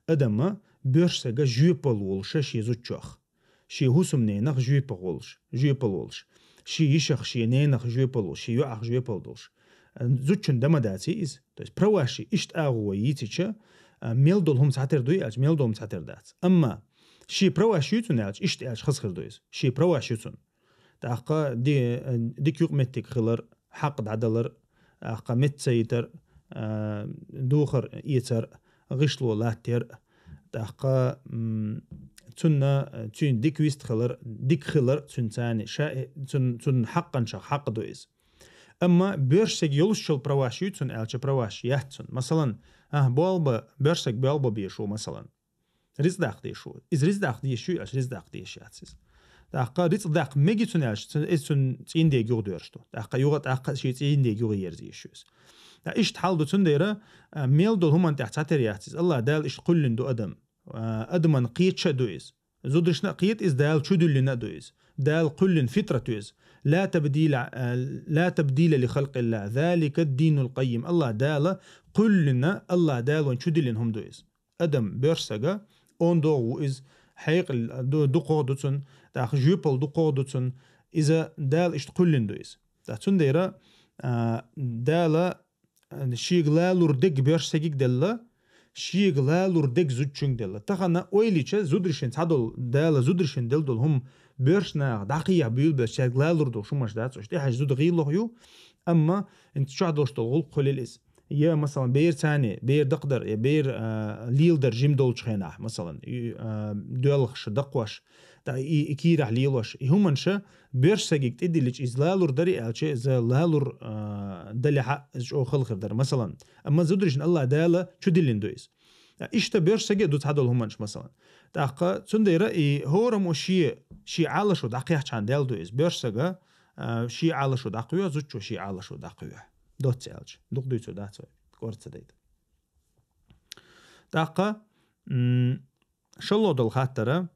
Адама бёрш сага жуьпал волша ши зудчох. Ши хӀусум ненах жуьпал волш, жуьпал волш. Ши йишах, ши ненах жуьпал волш, ши юах жуьпал долш. Зудчун дама даци из. То есть праваши ишт агӀу ва йицича, а, мел дол хӀум цхьатер дуй аьлча, мел дол хӀум цхьатер дац. Амма ши праваш юй цун аьлча, ишт аьлча хазхир ду из. Ши праваш ю цун. ТӀаккха ди-, дик юкъ меттиг хилар, хьакъ дӀадалар, тӀаккха мет ца йитар, а, духар эцар, гӀишло латтер, тӀаккха, м, цунна, цуьн дик вист хилар, дик хилар цуьн цани, ша-, цун, цун хьакъанчах хьакъ ду из. Амма бёрш сег йолшал праваш юй цун аьлча праваш яц цун. Масалан, а, болба, бёрш сег болба бешу, масалан. Рицкъ даккха деш ву. Из рицкъ даккха деш ю, аш рицкъ даккха деш яц из. ТӀаккха рицкъ даккха меги цун аьлча, цун, из цун цӀийндег югӀа доьраш ду. ТӀаккха югӀа, тӀаккха ши цӀийндег югӀа ерза еш ю из. ТӀа ишт хьал ду цундера, а, мел дол хӀуман тӀехь цхьатер яц из. Аллах Дала ишт кхуллин ду адам. А, адаман кхетша ду из. Зудышна кхет из, Дала чудиллина ду из. Дала кхуллин фитрат ю из. Ла табдила, а, ла табдила ли халкъилла. Залика динул къайим. Аллах Дала кхуллина, Аллах Дала ван чудиллин хӀум ду из. Адам бёрш сага, он догӀу ву из, хьекъал ду-, дукхох ду цун, тӀаккха жуьпал дукхох ду цун, иза Дала ишт кхуллин ду из. ТӀа цундера, а, Дала, а, шига лалур дег бёрш сегиг делла, шига лалур дег зудчунг делла. Тахана ойлича зудришин цхьадол, Дала зудришин дел дол хӀум бёрш нах дӀакхиях буьйлбеш, шига лалур дол шумаш дац, уш тӀехьаш зуда гӀийлох ю, амма ин чохь долш дол гӀулкх хуьлил из. Я, масалан, бер цани, бер дакъдар, я бер, а, лил дар жим долчу хенахь, масалан, и, а, доьлхуш, дакхош, да, и, и кийрахь лелош, и хӀуманша бёрш сагиг тӀедиллича, иза лалур дари аьлча, иза лалур, а, далехьа, иза чӀогӀа халхар дара, масалан. Амма зудришна Аллах Дала чудиллин ду иза. А, ишта бёрш саге ду цхьадолу хӀуманаш, масалан. ТӀаккха цундера и хӀораммо ши, ши Ӏалашо дӀакхехчхьана дел ду иза. Бёрш сага, а, ши Ӏалашо дӀакхоьхьу, зудчо ши Ӏалашо дӀакхоьхьу. Доцца аьлча, дукха дуьйцур дац вай, кӀорца дайта. ТӀаккха, м, шолло долу хаттара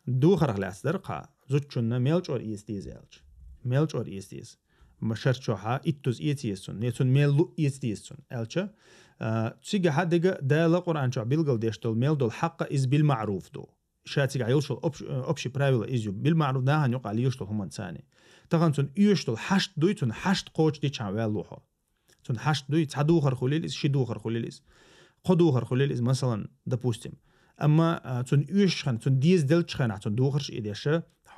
духарх лаьцна дара кха, зудчунна мел чӀор эца деза аьлча. Мел чӀор эца деза. Ма шарчохьа иттуза эца еза цунна, не цунна мел луъ эца деза цунна аьлча, а, цигахьа дега Дала Къуръан чохь билгал деш долу мел долу хьакъа иза бил маъруф ду. Ша цигахь йолуш йолу общ-, э, общий правила иза ю. Бил маъруф нахана юкъа леш долу хӀуманца цани. Тахана цунна оьшуш долу хьашт дуй, цунна хьашт кхочу дичхьана ваьлла ву хьо. Цунна хьашт дуй, цхьа духар хуьлийла иза, ши духар хуьлийла иза. Кхо духар хуьлийла иза, масалан, допустим. Амма, а, цунна оьшуш хенахь, цунна деза делчу хенахь, цунна духарш а деш,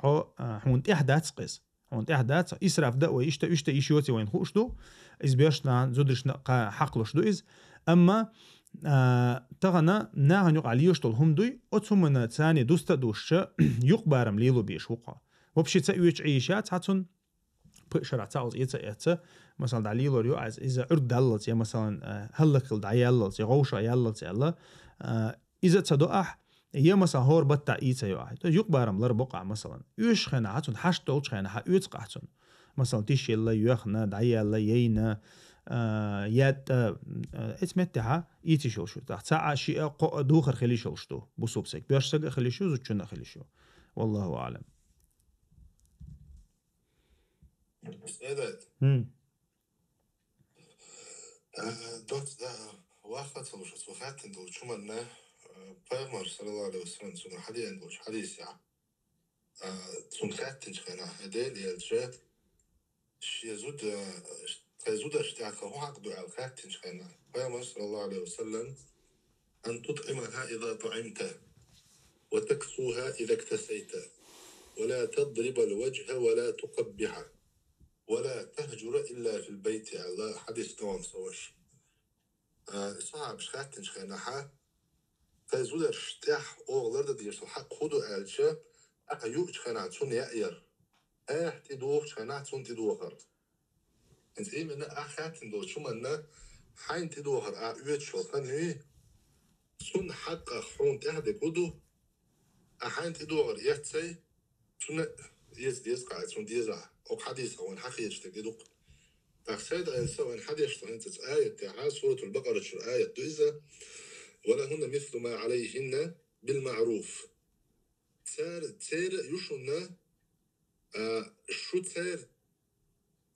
хьо, а, хьуна тӀехь дац кхеза. Хьуна тӀехь дац, исраф дан а вай, иштта, иштта йиш йоций вайна хууш ду, иза беш нахана, зударшна кха-, хьакхалуш ду иза. Амма, а, тахана нахана юкъа леш долу хӀума дуй, оцу хӀуманна цани дуста а душча, юкъабарам лело беш ву кхо. Вообще ца оьцу Ӏийша цхьа цунна, пхи шарахь цхьа оцу эца а эца, масала, дӀа лелор ю, иза, иза Ӏуьрг даллалц, я, масалан, а, хӀаллакьхила дӀаяллалц, я гӀовша яллалц аьлла, а, иза а ца до ахь, я, масалан, хӀора баттахь ийца йо ахь. То есть юкъабарам лар бокъахь, масалан. Оьшуш хенахь, цунна хьашт долчу хенахь, оьцу ахь цунна. Масалан, тиш елла, йоьхна, дӀаелла, яйна, а, ятта, а, эц меттехьа, ийциш йолуш ю. ТӀаккха цхьа а шиъ а кхоъ а духар хилиш йолуш ду, бусулба саг. Боьрша саг а хилиш ю, зудчун а хилиш ю. Валлаху аълам. Сайдат. Хм. Э, доц, да, ваха ца луш, ацу хаьттина долчу хӀуманна, э, Пайхамар, саллаллаху алейхи ва саллям, цунна хьадеана долчу хьадисехь, э, цунна хаьттинчу хенахь, хьан Дела элча, шен зуда, э, тхайн зударшна тӀехь хӀун хьакъ ду аьлла хаьттинчу хенахь, Пайхамар, саллаллаху алейхи ва саллям, أن تطعمها إذا طعمت، وتكسوها إذا اكتسيت، ولا تضرب الوجه ولا تقبح، ولا تهجر إلا في البيت аьлла хьадис ду-кх, сан ваша. А, сахьабаш хаьттинчу хенахьа, тхайн зударшна тӀехь оха лардан дезаш долу хьакъ хӀун ду аьлча, ахьа юучу хенахь цунна яа яр, ахьа тӀедухучу хенахь цунна тӀедохар. ХӀинца именно ахь хаьттина долчу хӀуманна, хьайна тӀедохар ахь оьцуш йолу хан юй, цунна хьакъах хьуна тӀехь дерг хӀун ду, ахь хьайна тӀедохар эццай, цунна эца деза кхаьа, цунна дезахь. Оцу хьадисах вайна хьахеташ дерг и ду-кх. ТӀаккха Сайд-Ӏелас вайна хьадеш ду хӀинца цу аят тӀехь, Суратул-Бакъарачуьра аят ду иза: «ولهن مثل ما عليهن بالمعروف». Цара, церан а ю шуна, а, шу церан,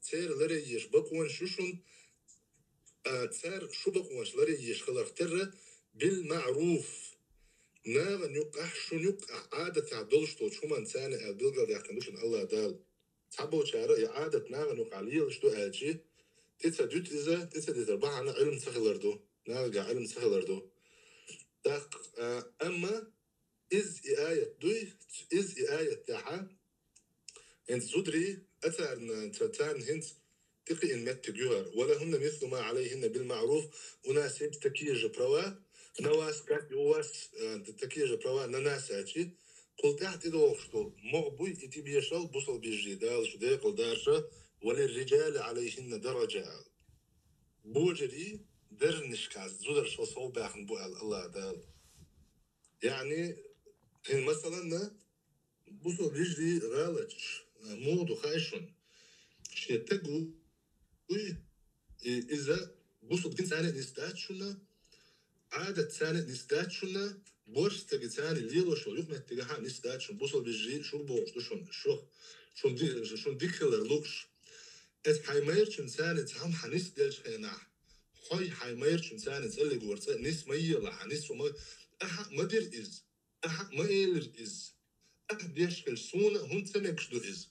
церан ларъеш бакъонаш ю шуна, а, цара шу бакъонаш ларъеш хиларх терра, بالمعروف. Нахана юккъехь, шуна юккъехь Ӏадатехь долуш долчу хӀуманца аьлла билгалдаьккхина ду шуна АллахӀ Дала. Цхьаболчара и Ӏадат нахана юккъехь лелаш ду аьлчи, тӀе ца дуьту иза, тӀе ца дитар бахьана Ӏилма ца хилар ду, нахагахь Ӏилма ца хилар ду. ТӀаккха, а, амма иза и аят дуй, иза и аят тӀехьа, хӀинца зударий, а, царна, ца-, царна хӀинца тӀекхиъна меттиг ю хӀара. «ولهن مثل ما عليهن بالمعروف», у нас есть такие же права на вас, как и у вас, э, такие же права на нас аьлчи, кхул тӀаьхьа тӀедогӀуш долу могӀа буй и тӀебешал бусалба йижарий, Дала шу декъала дарша, «وللرجال عليهن درجة» аьлла. Божарий даржанашкахь зударшал сов баьхна бу аьлла АллахӀ Дала. Яъни, хӀин масаланна, бусалба йижарий гӀалаташ, а, муха ду хаьий шуна? Шен таг вуй, и, иза бусалба динца а нисдац шуна, Ӏадатца а нисдац шуна, боьрша стагаца а лелош йолу юкъаметтигахь а нисдац шуна, бусалба йижарий шура бохуш ду шуна, шух, шуна ди-, шуна дика хилар лууш. Эцу хьайн майрачуьнца а цхьа хӀума хьан нисделчу хенахь, хьой хьайн майрачуьнца а цӀаллиг вара цӀа, нис ма елахь, нис ма, ахьа а ма дира иза. Ахьа а ма элира иза. Ахьа деш хилча, суна а хӀунда ца мегаш ду иза?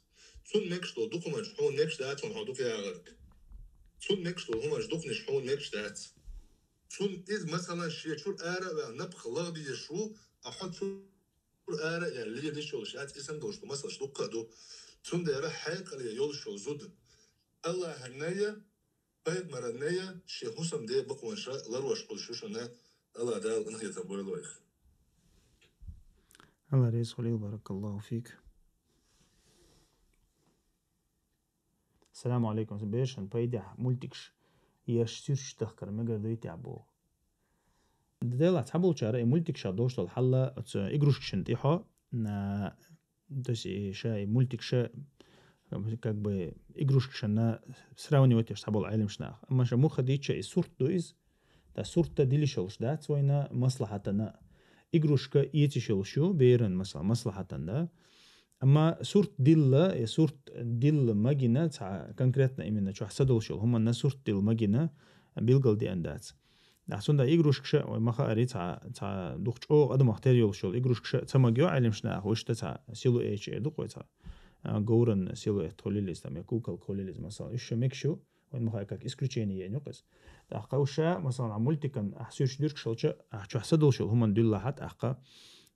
Цунна мегаш долу дукха хӀуманаш хьуна мегаш дац, хьуна хьо дукха яхарг. Цунна мегаш долу хӀуманаш дукханаш хьуна мегаш дац. Цунна иза, масалан, шен чуьра ара а ваьлла, напха лаха дезаш ву, а хьо чуьра ара а яьлла, лелаш йолуш яц, и санна долуш ду, масалаш дуккха а ду. Цундела хьекъале йолуш йолу зуда АллахӀанна я, Пайхамаран а я, шен хӀусамда бакъонаш ларош хуьлуш ю шуна, АллахӀ Дала къинхетам бойла вайх. АллахӀ реза хуьлийла, баракаллаху фик. Салам алейкум. Бершан пайдехь мультикаш еш суьрташ тахкар мегар дуй тӀехь боху. Делахь цхьаболчара и мультикашах долуш долу хьал оцу игрушкашна тӀехьо, а, то есть и ша и мультикаш, как бы, игрушкашна сравнивать еш цхьаболу Ӏеламнаха. Амма ша муха дийча и сурт ду иза, ткъа сурт дилиш йолуш дац вайна маслахьатана. Игрушка эцаш йолуш ю беран, масала, маслахьатана, да. Амма сурт дилла, я сурт дилла магина, цхьа конкретно именно чохь са долуш йолу хӀуманна сурт дилла магина билгал деана дац. Ахьа цунда игрушкаша, вай ма хаари, цхьа, цхьа дукха чӀогӀа адамах тера йолуш йолу игрушкаша ца магайо Ӏеламнаха, вуьшта цхьа силуэча эр ду-кх вай цхьа, а, говран силуэт хуьлийла иза, там, я куколка хуьлийла иза, масала. Уьш ша мегаш ю, вайн ма хаара, как исключение еана ю-кх иза. ТӀаккха уьш ша, масала, а мультикан, ахьа суьрташ дуьркаш хилча, ахьа чохь са долуш йолу хӀуманна дуьллахьа, тӀаккха,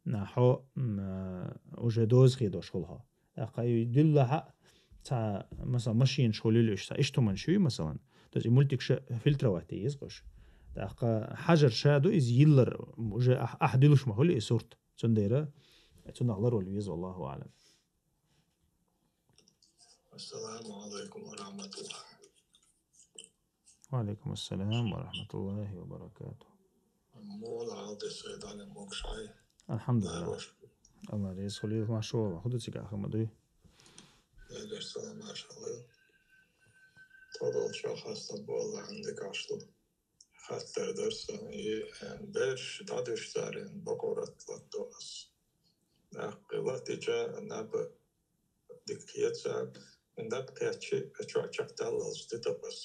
а, хьо, м, а, уже доза хедош хуьлу хьо. ТӀаккха и дуьллахьа цхьа, масала, машинаш хуьлийла уьш, цхьа иштта хӀуманаш ю, масалан. То есть и мультикаш фильтровать де еза-кх уьш. ТӀаккха хьажар ша ду иза йиллар, уже ахь, ахь дуьллуш ма хуьлу и сурт. Цундела цунах ларвала веза, валлаху аълам. Ассаламу алейкум ва рахматуллах. Ва алейкум ассалам ва рахматуллахи ва баракатух. Муха хьал ду, Сайд-Ӏалим, могуш хьай? Алхьамдулиллах. Хорош. АллахӀ реза хуьлийла, машаллах. ХӀун ду цигахь, хӀума дуй? Эгер салам, машаллах. Хьадолчо хастам болла хьанна дикаш ду. Хаттар дар сан и, э, берш дӀадуьш царин бакъорат латту ас. ТӀаккха латтича наб дика хецар, наб кхечи чоӀ чакхдаллалц дитабас.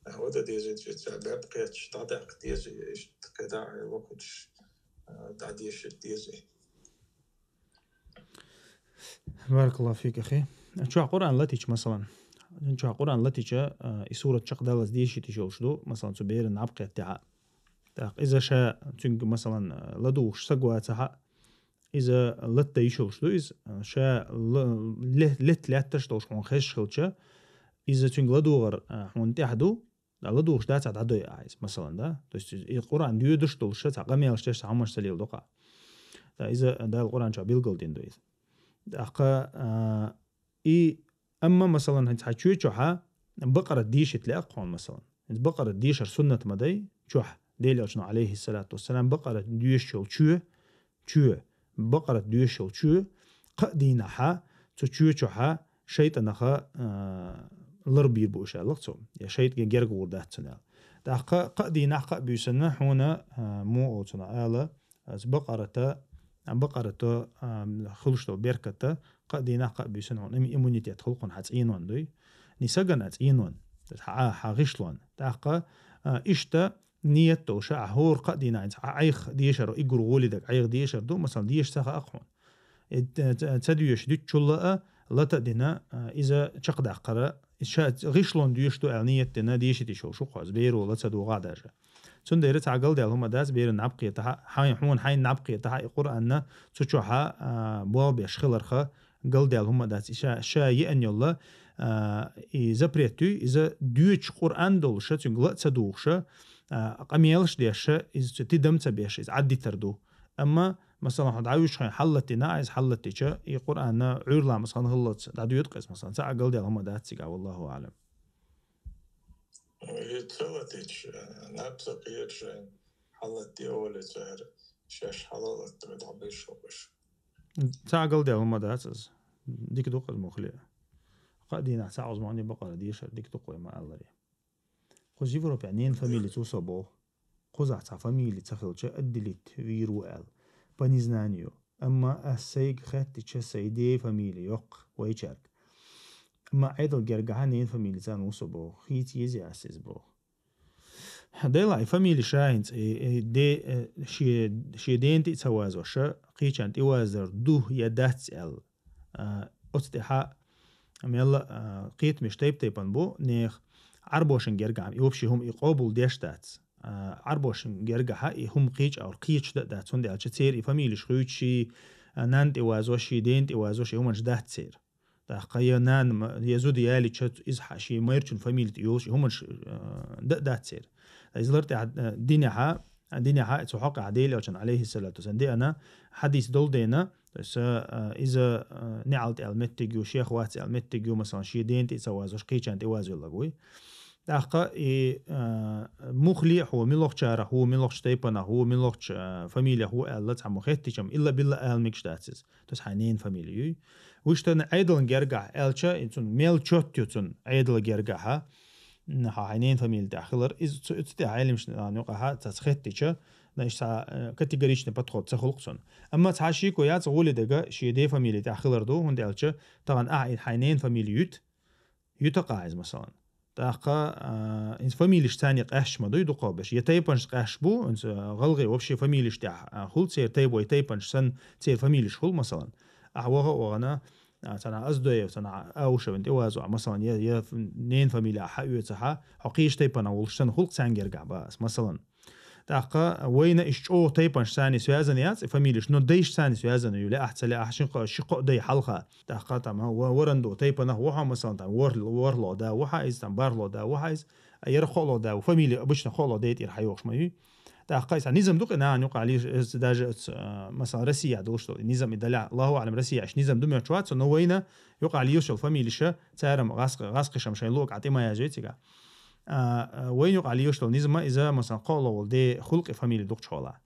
Э, ода дезинчи ца беб кхечи дӀадаккха дези, иштта кхеда лохуч, э, дӀадешит дези. Баракаллаху фик, ахи. Чоа Къуръан латича, масалан. Чоа Къуръан латича, а, и сурат чакхдаллалц дешит йиш йолуш ду, масалан, цу беран наб кхеттехьа. ТӀаккха иза ша цуьнга, масалан, а, ладугӀуш саг вацахьа, иза латта йиш йолуш ду иза, а, ша ла-, ле-, лет лаьтташ долуш хьуна хезаш хилча, иза цуьнга ладугӀар, а, хьуна тӀехь ду, Да, ладугӀуш дацахь, дӀадой ахьа иза, масалан, да? То есть и Къуръан доьдуш долуш, цхьа къамелаш деш, цхьа хӀуманаш ца леладо-кх. Да, иза Дала Къуръан чохь билгалдина ду иза. ТӀаккха, а, и, амма, масалан, хӀинца хьан чоь чохьа бакъарат дешийта лаьа-кх хьуна, масалан. ХӀинца бакъарат дешар суннат ма дай, чохь, Делан Элчано, алейхиссалату вассалам, бакъарат доьшуш йолу чоь, чоь, бакъарат доьшуш йолу чоь, кхаа дийнахьа, цу чоь чохьа шайтӀанаха, а, лар бийр бу уьш аьлла-кх цо, я шайтӀа герга гӀур дац цунна аьлла. ТӀаккха кхаа дийнахь, кхаа буьйсанна хьуна, а, муха олу цунах ала, аса бакъарата, бакъарата, а, хуьлуш долу берката, кхаа дийнахь, кхаа буьйсанна хьуна им-, иммунитет хуьлу хьуна хьан цӀенонна дуй. Ни сагана а цӀенонна, хьан, хьан гӀишлонна. ТӀаккха, а, иштта, ният долуш, ахь хӀора кхаа дийнахь хӀинца Ӏайх дешар, иггур гӀоле дага Ӏайх дешар ду, масалан, деша ца хаьа-кх хьуна. Э, ц-, ц-, ца доьшуш дуьтучул а, лата а дина, а, иза чекхдаккхара, ша гӀишлонна доьшуш ду аьлла ният дина, дешийта йиш йолуш ву-кх хьо, беро ла ца догӀахь даже. Цундела цхьа галдаьлла хӀума дац, беран наб кхетахьа, хьайн, хьуна хьайна наб кхетахьа, и Къуръанна цу чохьа, а, болх беш хиларха, галдаьлла хӀума дац, и ша, ша еана йолла, а, и запрет ю, иза доьдуш Къуръан долуша, цуьнга ла а ца дугӀуша, а, къамелаш деша, иза цу тидам ца беша, иза Ӏаддитар ду. Амма, масалан, хьо дӀавуьжучу хенахь хьаллатдина, иза хьаллатдича, и Къуръанна Ӏуьйрламаз хан хиллалц дӀадоьду-кх иза, масалан, цхьа а галдаьлла хӀума дац цига, валлаху аӀлам. И ца латича, наб ца кхеташ, хьаллатде олий цара, шаьш хьала а латта, дӀабеш хӀокхуш. Цхьа а галдаьлла хӀума дац иза. Дика ду-кх иза мухле. Кхаа дийнахь цхьа озмани бакъара дешар дика ду-кх вай ма-алларе. Кхуза Европехь ненан фамилица ву со боху. Кхузахь цхьа фамили ца хилча, отделить вийр ву аьлла. По незнанию. Амма ас сайга хаьттича, сайн ден фамили йоккху вайчаьрга. Амма Ӏедал гергахьа ненан фамилица ву со боху. Хийца еза ас иза боху. Делахь, и фамили ша хӀинца, и, и де-, э, шен, шен дена тӀе а ца вазоша, кхечарна тӀе вазар ду я дац аьлла. А, оцу тӀехьа мелла, а, кхетамаш тайп-тайпана бу, нехан Ӏарбошна гергахь, и вообще хӀума и къобал деш дац. А, Ӏарбошна гергахьа и хӀума кхеча а, кхечаш дан а дац, хӀунда аьлча церан и фамилиш хуьйцуш, а, нанна тӀе вазош, дена тӀе вазош, и хӀуманаш дац церан. ТӀаккха я нана ма-, я зуда ялича, иза хьа-, шен майрачун фамили тӀе йолуш, и хӀуманаш, а, дан а дац церан. Иза лар тӀехьа, а, динехьа, динехьа, цу хьокъехь Делан Элчанан, алейхиссалату вассалам, деана, хьадис долу дена, то есть, а, иза, а, неӀалт аьлла меттиг ю, шех вац аьлла меттиг ю, масалан, шен дена тӀе а ца вазош, кхечарна тӀе вазвелларг вуй. ТӀаккха и, а, мухле а хьо, милохчарах ву, милохчу тайпанах ву, милохчу, а, фамилех ву аьлла, цхьаммо хеттича-м, илла-билла ала мегаш дац иза. То есть хьайн ненан фамили юй. Вуьштан Ӏедалан гергахь аьлча, и цунна мел чот ю цунна Ӏедалан гергахьа, м, хьа-, хьайн ненан фамили тӀехь хилар, иза цу, цу тӀехь Ӏелимашна юкъахьа цаца хеттича, значит, цхьа, э, категоричный подход ца хуьлу-кх цунна. Амма цхьа шеко яц, гӀоле дага шен ден фамили тӀехь хилар ду, хӀунда аьлча тахана ахьа и хьайн ненан фамили юьту, юьту-кх ахьа иза, масалан. ТӀаккха, а, иза фамилиш царна къаьсташ ма дуй дукхахберш. Я тайпанаш къаьсташ бу, иза, а, гӀалгӀай вообще фамилиш тӀехь, а, хуьлу церан тайп-, вай тайпанаш санна, церан фамилиш хуьлу, масалан. Ахьа ваха а вахана, а, цхьана Аздоев, цхьана Аушевна тӀе вазо, масалан, я, я ф-, ненан фамили ахьа оьцу хьа, хьо кхечу тайпанах волуш санна хуьлу-кх царна гергахь бах ас, масалан. ТӀаккха вайна иштта чӀогӀа тайпанаш царна связан яц, и фамилиш, но дайш царна связан ю, лаахь а ца лаахь а, ши кхо-, ши кхо дай хьалха. ТӀаккха там, ва-, ВархӀ-ВорхӀ тайпанах ву хьо, масалан, там, ВорхӀ-, ВорхӀлоӀ да ву хьо иза, там, БархӀлоӀ да ву хьо иза, а ЯрхӀлоӀ да ву, фамили обычно ХоӀлоӀ дай тӀера хьайохуш ма ю. ТӀаккха иза низам ду-кх и нахана юкъахь леш, иза даже оцу, а, масалан, Россия долуш долу и низам и далахь, Аллаху аӀлам, Россия аьлча низам ду моьттуш вац, но вайна юкъахь лелаш йолу фамилиша, цара-м гӀаз-, гӀазкхиша-м шайн луъу а тӀе ма яздой цига. А, а, вайна юкъахь лелаш долу низам иза, масалан, КхоӀлоӀ волу ден хулкъе фамили дукхачу хьолахь.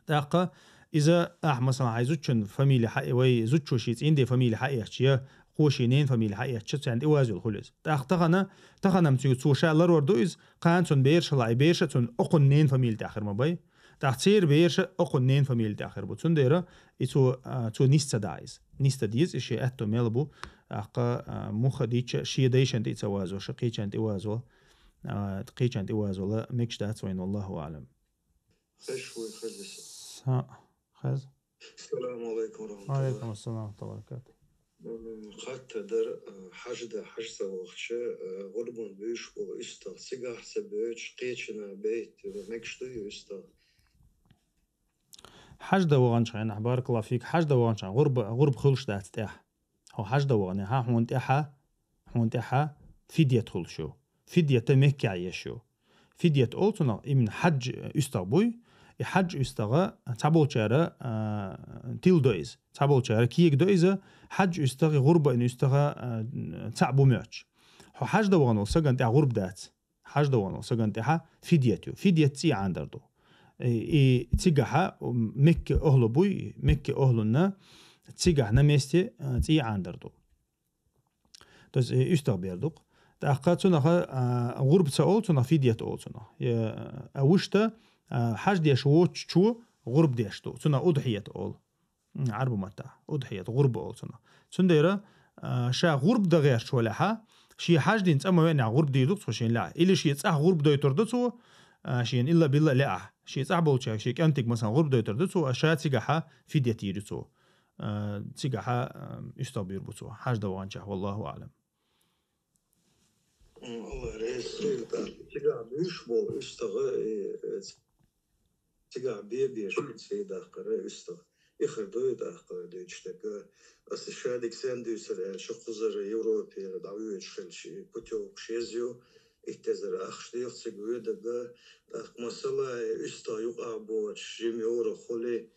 ТӀаккха иза ахь, масалан, хьайн зудчун фамили хьаэ-, вай зудчо шен цӀийнан ден фамили хьаэцча, я Кхо шен ненан фамили хьаэцча, царна тӀе вазйолу хуьлу иза. ТӀаккха тахана, тахана-м цуьнга цо ша ларор ду иза, кхана цунна бераш хилла, и бераш а цунна окхунна ненан фамили тӀехь хир ма бай. ТӀаккха церан бераш а окхунна ненан фамили тӀехь хир бу. Цундела и цо, а, цо нис ца дахь иза. Нис ца деза, и шен аьтто мел бу, тӀаккха, а, муха дийча, шен дайшна тӀе ца вазо, ша кхечарна тӀе вазо, а, кхечарна тӀе вазо, ла мегаш дац вайна, валлаху аълам. Хезаш вуй, хеза. Са, хеза. Ассаламу алейкум ва рахматуллах. Ва алейкум ассалам ва баракату. М, хатта дар, а, хьажда, хьажца вахча, а, гӀурбан буьйш болу уьстагӀ, цигахь ца боьчу, кхечина бейт, мегаш дуй уьстагӀ? Хьажда ваханчу хенахь, баракаллаху фик, хьажда ваханчу хенахь, гӀурба, гӀурба хуьлуш дац тӀехь. Хьо хьажда вахана, хьан хьуна тӀехьа, хьуна тӀехьа фидет хуьлуш ю. Фидета Меккехь еш ю. Фидет олу цунах, именно хьаджа уьстагӀ буй. И хьаджа уьстагӀа цхьаболчара, а, тилдо иза. Цхьаболчара кегадо иза, хьаджа уьстагӀ, и гӀурба ина уьстагӀа, а, цхьаъ бу моьттуш. Хьо хьажда вахана волу сагана тӀехь гӀурба дац. Хьажда вахана волу сагана тӀехьа фидет ю. Фидет цӀий Ӏандар ду. И, и цигахьа, м, Мекка охьла буй, Мекка охьлунна цигахь на месте, а, цӀий Ӏандар ду. То есть, э, уьстагӀ бер ду-кх. ТӀаккха цунах, а, гӀурба ца олу цунах, фидет олу цунах. Э, а вуьшта, а, хьаж деш воцучо гӀурба деш ду. Цунах удхьият олу. М, Ӏарбу маттахь. Удхьият, гӀурба олу цунах. Цундела, а, ша гӀурба дан гӀерташ валахьа, шен хьаж дина цӀа ма веанехь гӀурба дийр ду-кх цо шен лаьа. Или шен цӀахь гӀурба дойтур ду цо, а, шена илла-билла лаьа. Шен цӀахь болчаьрга, шен кӀантиг, масалан, гӀурба дойтур ду цо, а ша цигахьа фидет йийр ю цо. А, цигахьа, а, уьстагӀ буьйр бу цо. Хьажда ваханчохь, валлаху аълам. М, Алла реза хуьлда. Цигахь буьйш болу уьстагӀа, и, э, цигахь бен-беш цӀий даккхара уьстагӀ. И хир дуй даккха дуьйцуш дерг. Аса шадерг сен дуьйцура аьлча, кхузара Европера дӀавоьдуш хилча, и путевкаш еза ю, итт эзар ахча дехьа цига воьдург. ТӀаккха масала, и уьстагӀ юкъахь боцуш, жима йора хуьлий,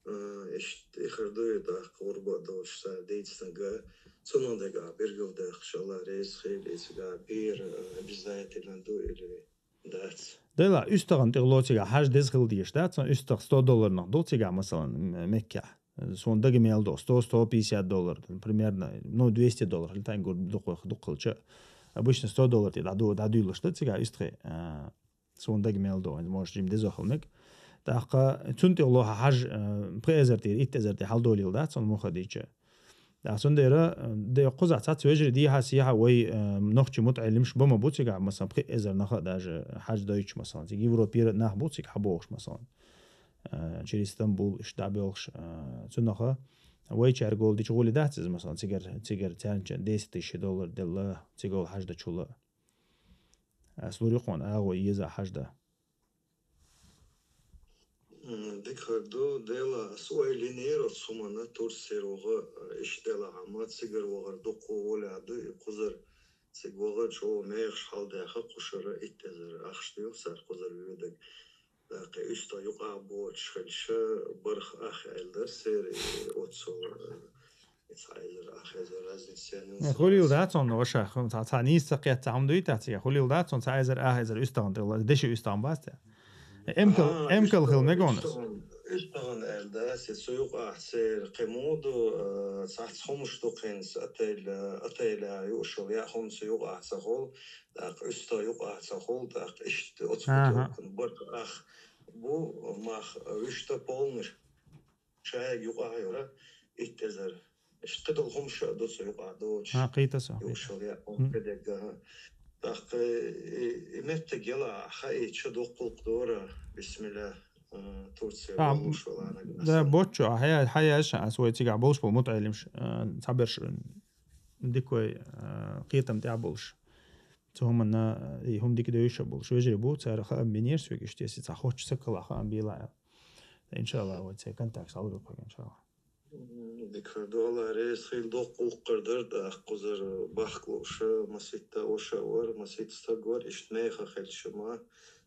а, иштта и хир дуй даккха гӀурба а долуш цара дийцинарг. Цунах дагахь билгалдаьккхича, Алла реза хуьлда, и цигахь бер, а, обязательно ду или дац? Делахь, уьстагӀан тӀехула цигахь хьаж деза хила дезаш дац, уьстагӀ сто долларнах ду цигахь, масалан, м-, Меккехь. Суна дага мел до, сто, сто пятьдесят доллар, примерно, ну, двести доллар, хила тайна гур дукха, дукха хилча. Обычно сто доллар тӀе дӀаду-, дӀадуьйлуш ду цигахь уьстагӀий, а, суна дага мел до, может, жима дезо хила мега. ТӀаккха цунна тӀехула хьаж, а, пхи эзар тӀера, итт эзар тӀе хьалдолийла дац, цунна муха дийча. ТӀаккха цундела, э, де кхузахь цхьацца вежарий дийхьа-сехьа вай, э, нохчий мутаӀеллимаш бан ма бу цигахь, масалан, пхи эзар наха а даже хьаж дойтуш, масалан, цига Европера нах бу цига хьабогӀуш, масалан, э, через Стамбул иштта дӀабоьлхуш, э, цунаха вайчаьрга гӀолла дича гӀоле дац иза, масалан, цигара, цигара цаьрначун десять тысяч доллар делла, цига хьаж дачул а. Ас лур ю хьуна агӀо еза хьаж дан. М, дика хир ду, Дела, ас ойла йинера оцу хӀуманна, Турцера ваха, а, иштта делахь а, ма цигара вахар дуккха а волехь ду, и кхузара цига вахар чӀогӀа мехаш хьалдаьхна кхушара итт эзар ахча дийла цара кхузара воьдург. ТӀаккха и уьстагӀ юкъахь боцуш хилча, барх ах аьлла дара церан, и оццул, а, Цхьа эзар, ах эзар разница ян ю. Э, хуьлийла дац хьуна, ваша, хӀума цхьа, цхьа нийса ца кхетта, цхьа хӀума дуьйта, цига хуьлийла дац хьуна, цхьа эзар, ах эзар уьстагӀан тӀе, деши уьстагӀан бац те. Э, эмкал, а, эмкал хила мега хьуна. УьстагӀан, уьстагӀан аьлла дац, цу юкъахь церан кхин муха ду, а, цхьацца хӀумаш ду кхин, отель, а, отель а юуш йолу яа хӀума цу юкъахь ца хуьлу, тӀаккха уьстагӀ юкъахь ца хуьлу, тӀаккха иштта оцу путёвкан барх ах бу, мах, вуьшта полнаш. Шайга юкъахь а йора итт эзар. Иштта кхидолу хӀумаш а ду цу юкъахь доцуш. А, кхета со, кхета. Юуш йолу яа хӀума кхидерг, аха. ТӀаккха и, и меттиг яла хаийча дуккхулкх дора, бисмилла, а, Турция а, болуш валанаг да, аса. Боччо, а, хьая-, хьаяьш, ас вай цигахь болуш болу мутаӀелимаш, а, цхьаберш дика вай, а, кхетам тӀехь болуш. Цу хӀуманна, а, и хӀума дика девзаш болуш вежарий бу, цара хаам бинера соьга иштта, если цхьа хоцчу саккхалахь хаам бийла. Иншалла, вай церан контакт схьалур ю кхуьга, иншалла. М, дика хир ду, Алла реза хила, доккха гӀуллакх дара, тӀаккха кхузара бахка лууш, маситта ваша а вара, маситта стаг вара, иштта меха хилча ма,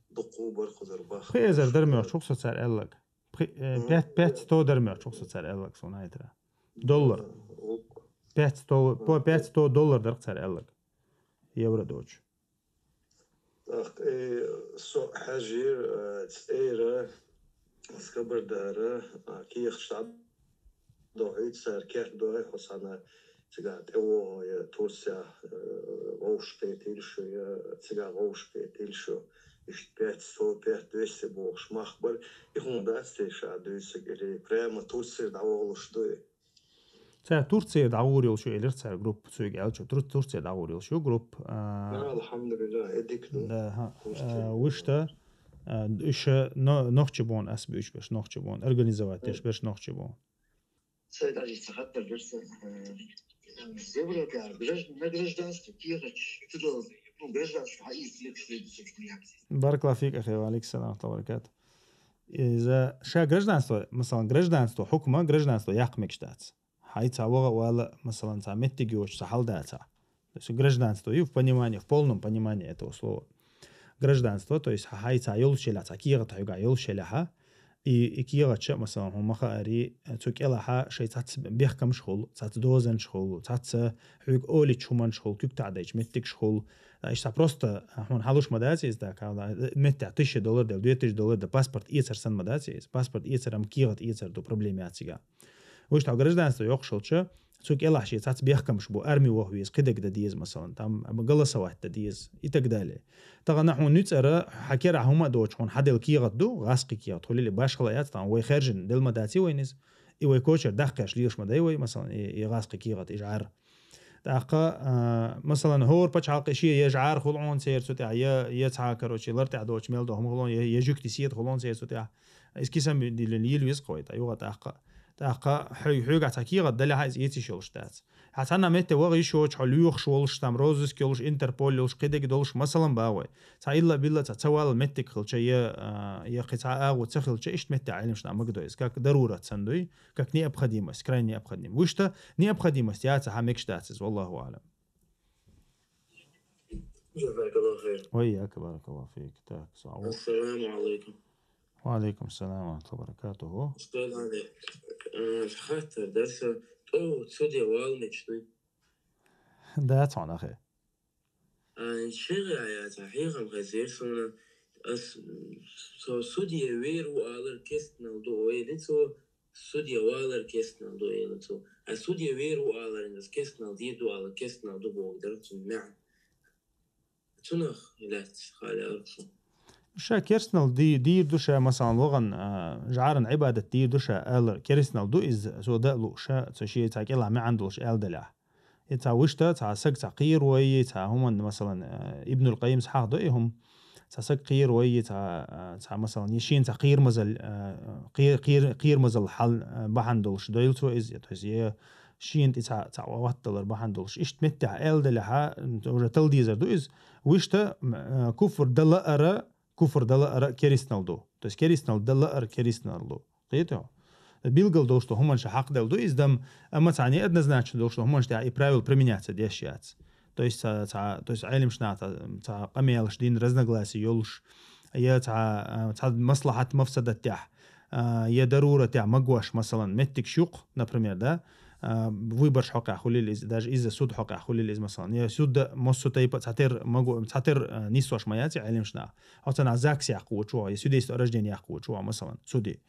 дуккха а бара кхузара бахка. Пхи эзар дара моьттуш ву со цара аьлларг. Пхи-, э, пять, пять сто дара моьттуш ву со цара аьлларг суна хьайтара. Доллар. М, у- Пять сто, по пять сто доллар дара цара аьлларг. Евро доцуш. ТӀаккха, э, со хьаьжира, э, цӀера, скабардара, а, кехаташ дӀадохьуьйту цара, кертадохьуьйту хьо цхьана Цигахь тӀевогӀу я Турцехь, э, вовшахкхетийла шу, я цигахь вовшахкхетийла шу. Иштта пять сто, пять двести бохуш мах бара. И хӀума дац те ша дуьйцург, или прямо Турцера дӀавогӀуш ду и? Цара Турцера дӀагӀур йолуш ю, элира цара группа, цуьнга аьлча, Тур-, Турцера дӀагӀур йолуш ю группа. А, Алхьамдулиллах, эдик ду. Да, ха. Турцера. А, вуьшта, а, уьш но-, нохчий бу хьуна ас буьйцуш берш, нохчий бу хьуна, организовать деш берш нохчий бу хьуна. Сайд Ӏазиз, ца хаттар дара сан, э, Европехь гражд-, на гражданство кехаташ ца долу, ну, гражданство хьаийца лепаш ледуцург. Баракаллаху фик, ахи, ва алейкум салам ва баракату. Иза ша гражданство, масалан, гражданство хьукма, гражданство яккха мегаш дац. Хьай цхьа ваха а вала, масалан, цхьа меттиг йоцуш цхьа хьал дацахь. То есть гражданство ю в понимании, в полном понимании этого слова. Гражданство, то есть хьай цхьа йолуш елахь, цхьа кехат хьоьгахь йолуш елахьа, и, и кехатча, масалан, хьуна ма хаари, цу кӀелахьа шайн цхьацца бехкамаш хуьлу, цхьацца дозанаш хуьлу, цхьацца хьоьга олуьйтуш хӀуманаш хуьлу, куьг таӀдайчу меттигаш хуьлу. Иштта просто хьуна хьалуш ма дац иза, да, кавла, меттехь тысяча доллар дела, две тысячи доллар дела, паспорт эцар санна ма дац иза. Паспорт эцар, амма кехат эцар ду, проблема яц цигахь. Вуьшта гражданство йоккхуш хилча, цу кӀелахь шен цхьацца бехкамаш бу, арми ваха веза, кхидерг дан деза, масалан, там голосовать дан деза и так далее. Тахана хьуна нуьцкъара, хьан керахь хӀума а доцуш, хьуна хьан делла кехат ду, гӀазкхи кехат хуьлийла, башхала яц, тахана вай хаьржина делла ма дац и вайна иза, и вай кочара даккха кхерш лелаш ма дай вай, масалан, и, и гӀазкхи кехат, и жӀар. ТӀаккха, а, масалан, хӀора пачхьалкхе шен я жӀар хуьлу хьуна церан цу тӀехь, я, я цхьа, короче, лар тӀехь доцуш мел ду хӀума хуьлу хьуна, я, я жуьгти сета хуьлу хьуна церан цу тӀехь. Иза кисам диллина йила веза-кх вай, тӀаккха юха тӀаккха. ТӀаккха хьо-, хьоьгахь цхьа кехат далехьа, иза эца йиш йолуш дац. Хьан цхьанна метте ваха йиш йоцуш, хьо лоьхуш волуш, там розыск йолуш, Интерпол йолуш, кхидерг долуш, масалан, боху вай. Цхьа илла-билла цхьа ца валла меттиг хилча, я, а, я кхин цхьа агӀо ца хилча, иштта метте Ӏеламнаха магадо иза, как дарурат санна дуй, как необходимость, крайняя необходимость. Вуьшта необходимость яцахьа мегаш дац иза, валлаху аӀлам. جزاك الله خير. وإياك، بارك الله فيك. Так, сау. السلام عليكم. وعليكم السلام ورحمة الله وبركاته. Устаз Али, э, хаттар дара сан, тӀо суде вала мегаш дуй? Да, цхьана хе. А, шегӀа яц, хьехам хезира суна, ас, со суде вер ву алар кестнал ду, ойла цо, суде валар кестнал ду, ойла цо. А суде вер ву алар, ас кестнал дийр ду алар, кестнал ду боху дара цуьнан маьӀна. Цунах лаьцна хала арцу. Ша керстнал ди-, дийр ду ша, масалан, вагӀан, а, жӀаран Ӏибадат дийр ду ша, алар керстнал ду иза, цо дан а лууш, цо шен цхьа кӀелахь маьӀна долуш аьлла делахь. И цхьа вуьшта, цхьа саг цхьа кхерой, цхьа хӀуманна, масалан, а, Ибнул Къаййимас хьахдо и хӀума, цхьа саг кхерой, цхьа, а, цхьа, масалан, я шена цхьа кхерамазалла, а, кхер-, кхер-, кхерамазалла хьал, а, бахьана долуш дойла цо иза, то есть я шена тӀе цхьа, цхьа ватталар бахьана долуш. Иштта меттехь аьлла делахьа, уже тала дезар ду иза. Вуьшта, м, а, куфр дан лаара, куфр дан лаара керстнал ду. То есть керстнал дан лаара керстнал ду. Кхетий хьо? Билггал долуш ду хӀуманаш хьакхаделла ду иза дам, амма цхьа неоднозначно долуш ду хӀуманаш тӀехь и правило применяться деш яц. То есть цхьа, цхьа, то есть Ӏеламнаха цхьа, цхьа къамелаш дина, разногласия йолуш, я цхьа, а, цхьа маслахьат-мафсадат тӀехь, а, я дарурат тӀехь магош, масалан, меттигаш ю-кх, например, да, а, выбораш хьокъехь хуьлийла иза, даже иза суд хьокъехь хуьлийла иза, масалан. Я суд массо тайпа цхьатера маго-, цхьатера, а, нисдеш ма яц и Ӏеламнаха. Хьо цхьанхьа ЗАГС яккха воцуш ву хьо, я свидетельство о рождении яккха воцуш ву хьо, масалан, суде.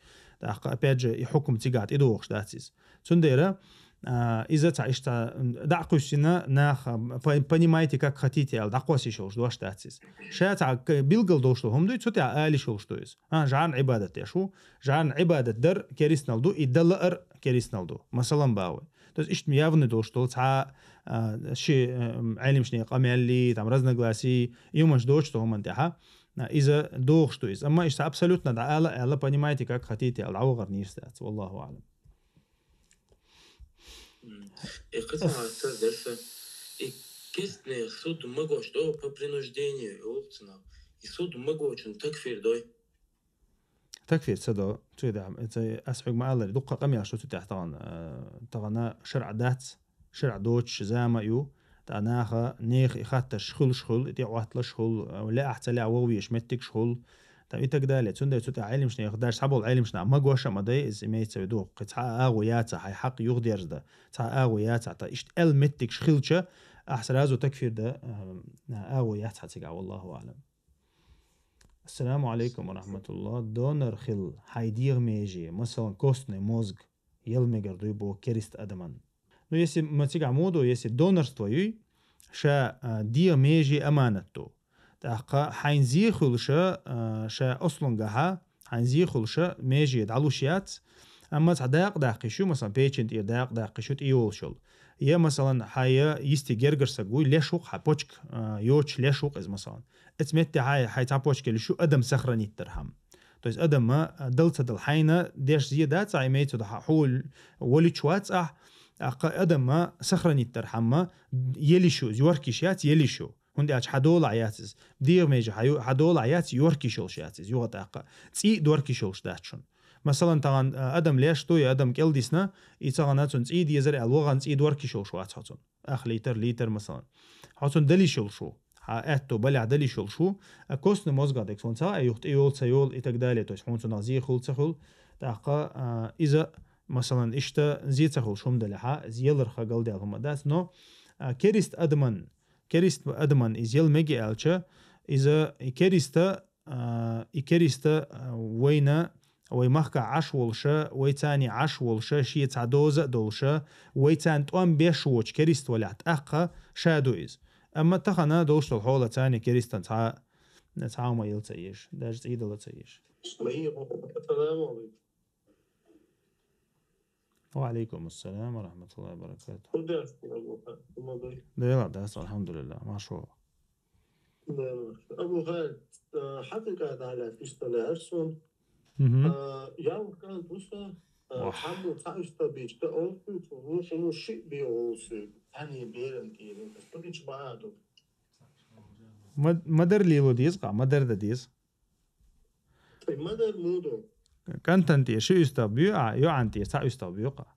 ТӀаккха, опять же, и хьукум цигахь тӀедогӀуш дац иза. Цундела, а, иза цхьа иштта дӀа а кхуьссина, нах, а, по-, понимайте, как хотите, аьлла, дӀакхосса йиш йолуш дош дац иза. Ша цхьа к-, билггал долуш долу хӀума дуй, цу тӀехь ала йиш йолуш ду иза. А, жӀарна Ӏибадат деш ву, жӀарна Ӏибадат дар керстнал ду, и дан лаар керстнал ду. Масалан, боху вай. То есть иштта явный долуш долу цхьа, а, ши, а, Ӏеламнахана къамеллий, там, разногласий, и хӀуманаш доцуш долу хӀуманна тӀехьа, а, иза догӀуш ду иза. Амма иштта абсолютно дӀаала аьлла, понимаете, как хотите аьлла, дӀавахар нийса дац. Валлаху аӀлам. М. И кхин цхьа хаттар дара сан. И кестнех суд магош ду по принуждению, олу цунах. И суд магочун такфир дой? Такфир ца до. Цу тӀехь, ца, ас хьоьга ма-аллара, дуккха къамелаш ду цу тӀехь тахана, э, тахана шарӀ дац, шарӀ доцуш зама а ю, тӀаккха наха, нехан и хаттарш хуьлуш хуьлу, и тӀеӀотталуш хуьлу, э, лаахь ца лаахь вогӀу везаш меттигаш хуьлу, там и так далее. Цундела цу тӀехь Ӏеламнахана, даже цхьаболу Ӏеламнаха магош а ма дай иза, имеется в виду, кхин цхьа а агӀо яцахь, хьайн хьакъ юхадерзадан цхьа а агӀо яцахь, тӀаккха иштта аьлла меттигаш хилча, ахь сразу такфир дан, э, агӀо яц хьан цигахь, валлаху аӀлам. Ассаламу алейкум ва рахматуллах. Донор хила хьайн дегӀан меже, масалан, костный мозг, яла мегар дуй боху керста адаман. Ну, если ма цигахь мо ду, если донорство юй, ша, а, дегӀа меже аманат ду. ТӀаккха хьайн зе хуьлуша, а, ша ослунгахьа, хьайн зе хуьлуша меже дӀалуш яц, амма цхьа дакъа даккхиш ю, масалан, печень тӀера дакъа даккхиш ю, тӀе йолуш йолу. Я, масалан, хьан я йисте гергара саг вуй, леш ву-кх хьан почка, а, йоцуш леш ву-кх иза, масалан. Эцу метте хьан, хьайн цхьа почка еллаш ю, адам сохранить дархьама. То есть адам, а, дала ца дала, хьайна деш зе дац ахь, имеется в виду, хьо-, хьо волуьйтуш вац ахь, тӀаккха адам, а, сохранить дархьама, еллаш ю, йоркиш яц, еллаш ю. ХӀунда аьлча хьан долахь яц иза. ДегӀа меже хьан ю-, хьан долахь яц, йоркиш йолуш яц иза, юха тӀаккха. ЦӀий а доркиш йолуш дац шуна. Масалан, тахана, а, адам леш ду, я адам кӀел дисна, и ца гӀана цунна цӀий дезара аьлла, вахана цӀий доркиш йолуш вац хьо цунна. Ах литр, литр, масалан. Хьо цунна далиш йолуш ву. Хьан аьтто балехь далиш йолуш ву. А костный мозгах дерг суна ца хаьа, юха тӀе йолу, ца йолу и так далее. То есть хьуна цунах зе хуьлу, ца хуьлу. ТӀаккха, а, иза, масалан, иштта зе ца хуьлуш хӀума далехьа, иза яларх галдаьлла хӀума дац. Но, а, керист адаман, керист адаман иза яла мега аьлча, иза и кериста, а, и кериста, а, вайна, вай махкахь Ӏаш волуша, вай царний Ӏаш волуша, шен цхьа доза а долуша, вай царна тӀом беш воцу керист валехь, тӀаккха ша ду иза. Амма тахана долуш долу хьола царний керистан цхьа, цхьа хӀума яла ца езаш, даже цӀий дала ца езаш. Ассаламу алейкум. Ва алейкум ассалам ва рахматуллахи ва баракатух. Худа, Абу Хайр, хӀума ду? Дела дац, алхьамдулиллах, маршо. Дела маршо. Абу Хайр, а, хьакъикъат хьалха иштта лаьара суна. Мгм. А, ялх кӀант ву сан, а, Вах. Цхьаммо цхьа уьстагӀ бийча дан олуш ду, вукхо шиъ бен гӀуллуш ю, цхьанне беран кӀира, аса ду гича бахьа ду. Ма-, мадар лело деза-кх, мадар дан деза. Ма-дарра муха ду? КӀантана тӀера ши уьстагӀ боьху ахь, йоӀана тӀера цхьа уьстагӀ боьху ахь.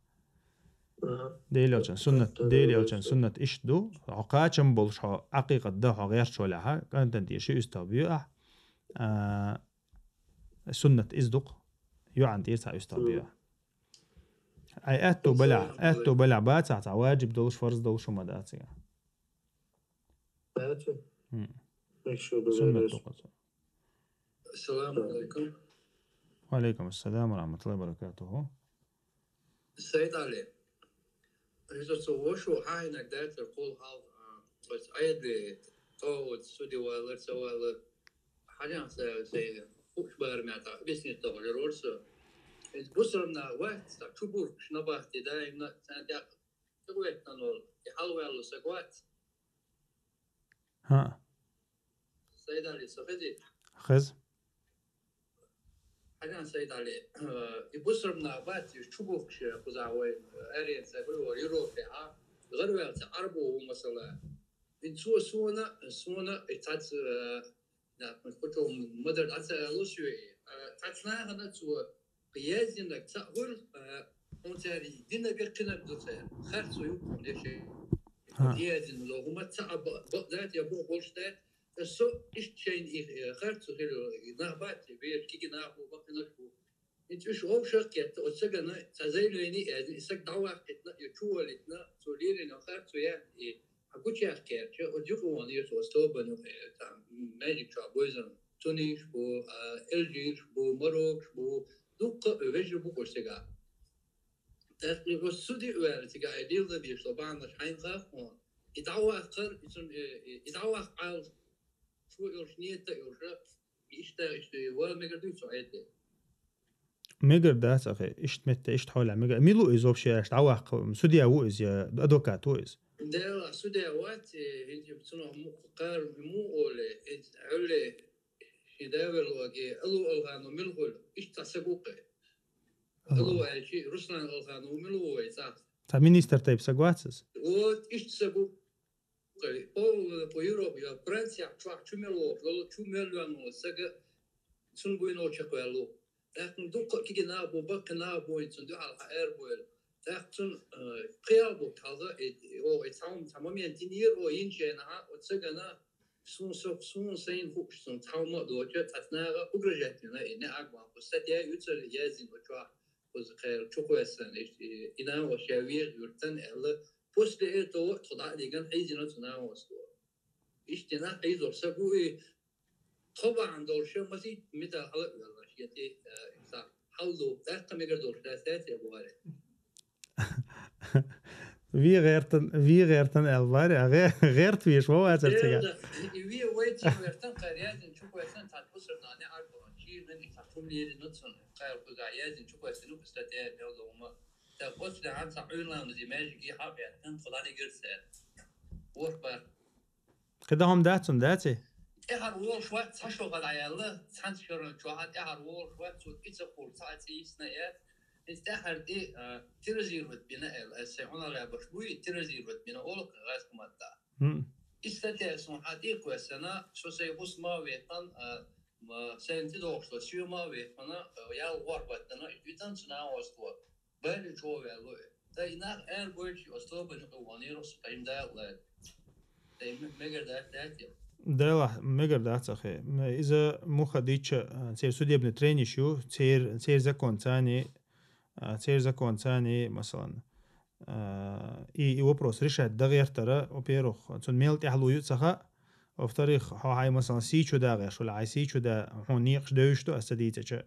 Аха. Дела йолчун суннат, Дела йолчун суннат иштта ду. Хьо кхачам болуш, хьо Ӏакъикъат дан хьо гӀерташ валехьа, кӀантана тӀера ши уьстагӀ боьху ахь. А, суннат иза ду-кх. ЙоӀана тӀера цхьа уьстагӀ боьху ахь. Ай, аьтту балехь, аьтту балехь бацахь, цхьа ваджиб долуш, фарз долуш хӀума дац цига. Дац. М. Мегаш ду. Суннат ду-кх иза. Ассаламу алейкум. Ва алейкум ассалам ва рахматуллахи ва баракатуху. Сайд Али, иза цо вашо хьайнаг дайтар кхул хьал, а, оцу Ӏедале тӀаоцу суде валар, ца валар, хьажахь са, сай хууш барамехь тӀаккха объяснить дохуьйтур вара со. Иза бусалба нах вац, цхьа чубургуш набахте даимна царна тӀаккха тӀехӀоьттина волу, и хьалаваьлла саг вац. ХӀаъ. Сайд Али, со хезий? Хеза. Хьажахь, Сайд Али, э, и бусалба нах бац, уьш чубухкуш, э, кхузахь вай, э, аренца, гур вара Европе, а? ГӀарваьлла цхьа Ӏарбо ву, масала. Ин цо сона, сона, и цац, э, да, кху чу ма-дарра дӀа ца аьлла соьга, э, цац нахана цо кху яздинарг цхьаъ хуьлу, э, хьуна цара динарг а кхинарг ду цара. Харцо ю хьуна деши. ХӀаъ. Яздина ло хӀума цхьаъ а ба-, бакъ дац, я боху болуш дац. Ткъа со иштта шайна и, э, харцо хилла, и нах бац, и бераш киги нах бу, бакъинарш бу. ХӀинца уьш вовшах а кхетта, оцу сагана цхьа заявлени а яздина, и саг дӀаваккхийтина, я чуволлийтина, цо лелийна харцо яц, и хьан гучех кхерча, оцу юкъа вахана, я цо оцу тобанна, э, там, маьждиг чохь бойзан, цуниш бу, а, эльжирш бу, марокш бу, дуккха а вежарий бу кху стеган. ТӀаккха и оцу суде а ваьлла, цигахь и лело дезаш долу бахьанаш хьайна хаьа хьуна? И дӀаваккхар, и цунна, э, э, и дӀаваккха Ӏалаш, шо йолуш, нийта а йолуш, иштта, иштта, вала мегар дуй цо Ӏедале? Мегар дац, ахи, иштта метте, иштта хьолехь мегар. Мила ву иза вообще аьлча, дӀаваккха, судья ву иза, я адвокат ву иза? Дела, судья вац, э, хӀинца цунах му-, кхара муха олу, хӀинца хьуьлле, шен да верло аги, Алу Алханов мила хуьлу, иштта цхьа саг ву-кх. Ага. Алу аьлчи, Руслан Алханов мила ву вай цӀахь? Цхьа министр тайпа саг вац иза? Вот, иштта саг ву. Кху, кху Европа, я Францехь чохь чу мел вохуш волу, чу мел ваьлла волу сага цунна буйно чекхваьлла ву. ТӀаккха дуккха а киги нах бу, баккхий нах бу, цунна дуьхьал хьан эр бу аьлла. ТӀаккха цунна, э, кхиал бу хьалха, э, о, э, цхьа хӀума, цхьа момент йинера, о, йинчу хенахь, оцу сагана суна со, суна сайна хууш, суна цхьа хӀума а доцуш, цхьацца наха угрожать йина, э, неӀарга ван, кху статья ю цара яздина, оцу чохь, кхуза кхел чукхоьссина, иштта, э, и нагӀо ша вехаш юьртан аьлла, после этого тхо дӀа а дигна, хьийзина цу нагӀо со. Иштта нах хьийзор саг ву и, тхо бахьана долуш, масийтта мета хьала а ваьлла, шен тӀе, э, цхьа хьал ду, тӀаккха мегар долуш дац, дац я бохуре. Ве гӀертан, ве гӀертан аьлла вар, а гӀе-, гӀерта веш ва вацар цига. Э, да, и ве вай чи гӀертан, кхаьр язин чу гӀертан, цхьа тусар нане арбан, чи нани цхьа тум лери нуцун, кхаьр куда язин чу гӀертан, ну, кстати, мел дома. Так, после анца уйлан зи межги хаб гӀертан, куда не герсет. Ох, бар. Кхида хӀама дац цун, дац и? ТӀехьар волуш вац, цхьа шо гӀад Ӏаялла, цхьанца шеран чохьа тӀехьар волуш вац, цо кӀица кхур, цхьа а цӀийсна эц. Иза тӀехьар тӀе, а, тиражировать бина аьлла, аса хьуна гӀебаш буй, тиражировать бина олу гӀазкхаматта. Хм. И статья сон хьа тӀе кхоьссана, со сай хӀус ма вехкан, а, ма, сайн ти дохуш, соь ма вехкана, а, ял гӀор баттана, и танцу на остро. Бали чо вялу. Та и нах эр бойчи, остро бани къу ваниру, къайм да лай. Та и мегар да, да, да. Дела, мегар дац ахе. М, иза муха дича, а, цер судебный трениш ю, цер, цер закон цани, а, цер закон цани, масалан. А, и, и вопрос решать дагӀертара, во-первых, цун мел тӀехьлу ю ца хаьа, во-вторых, хьо хьай, масалан, сий чу дагӀеш, вала хьай сий чу да, хьо некъаш девиш ду, аса дийцача.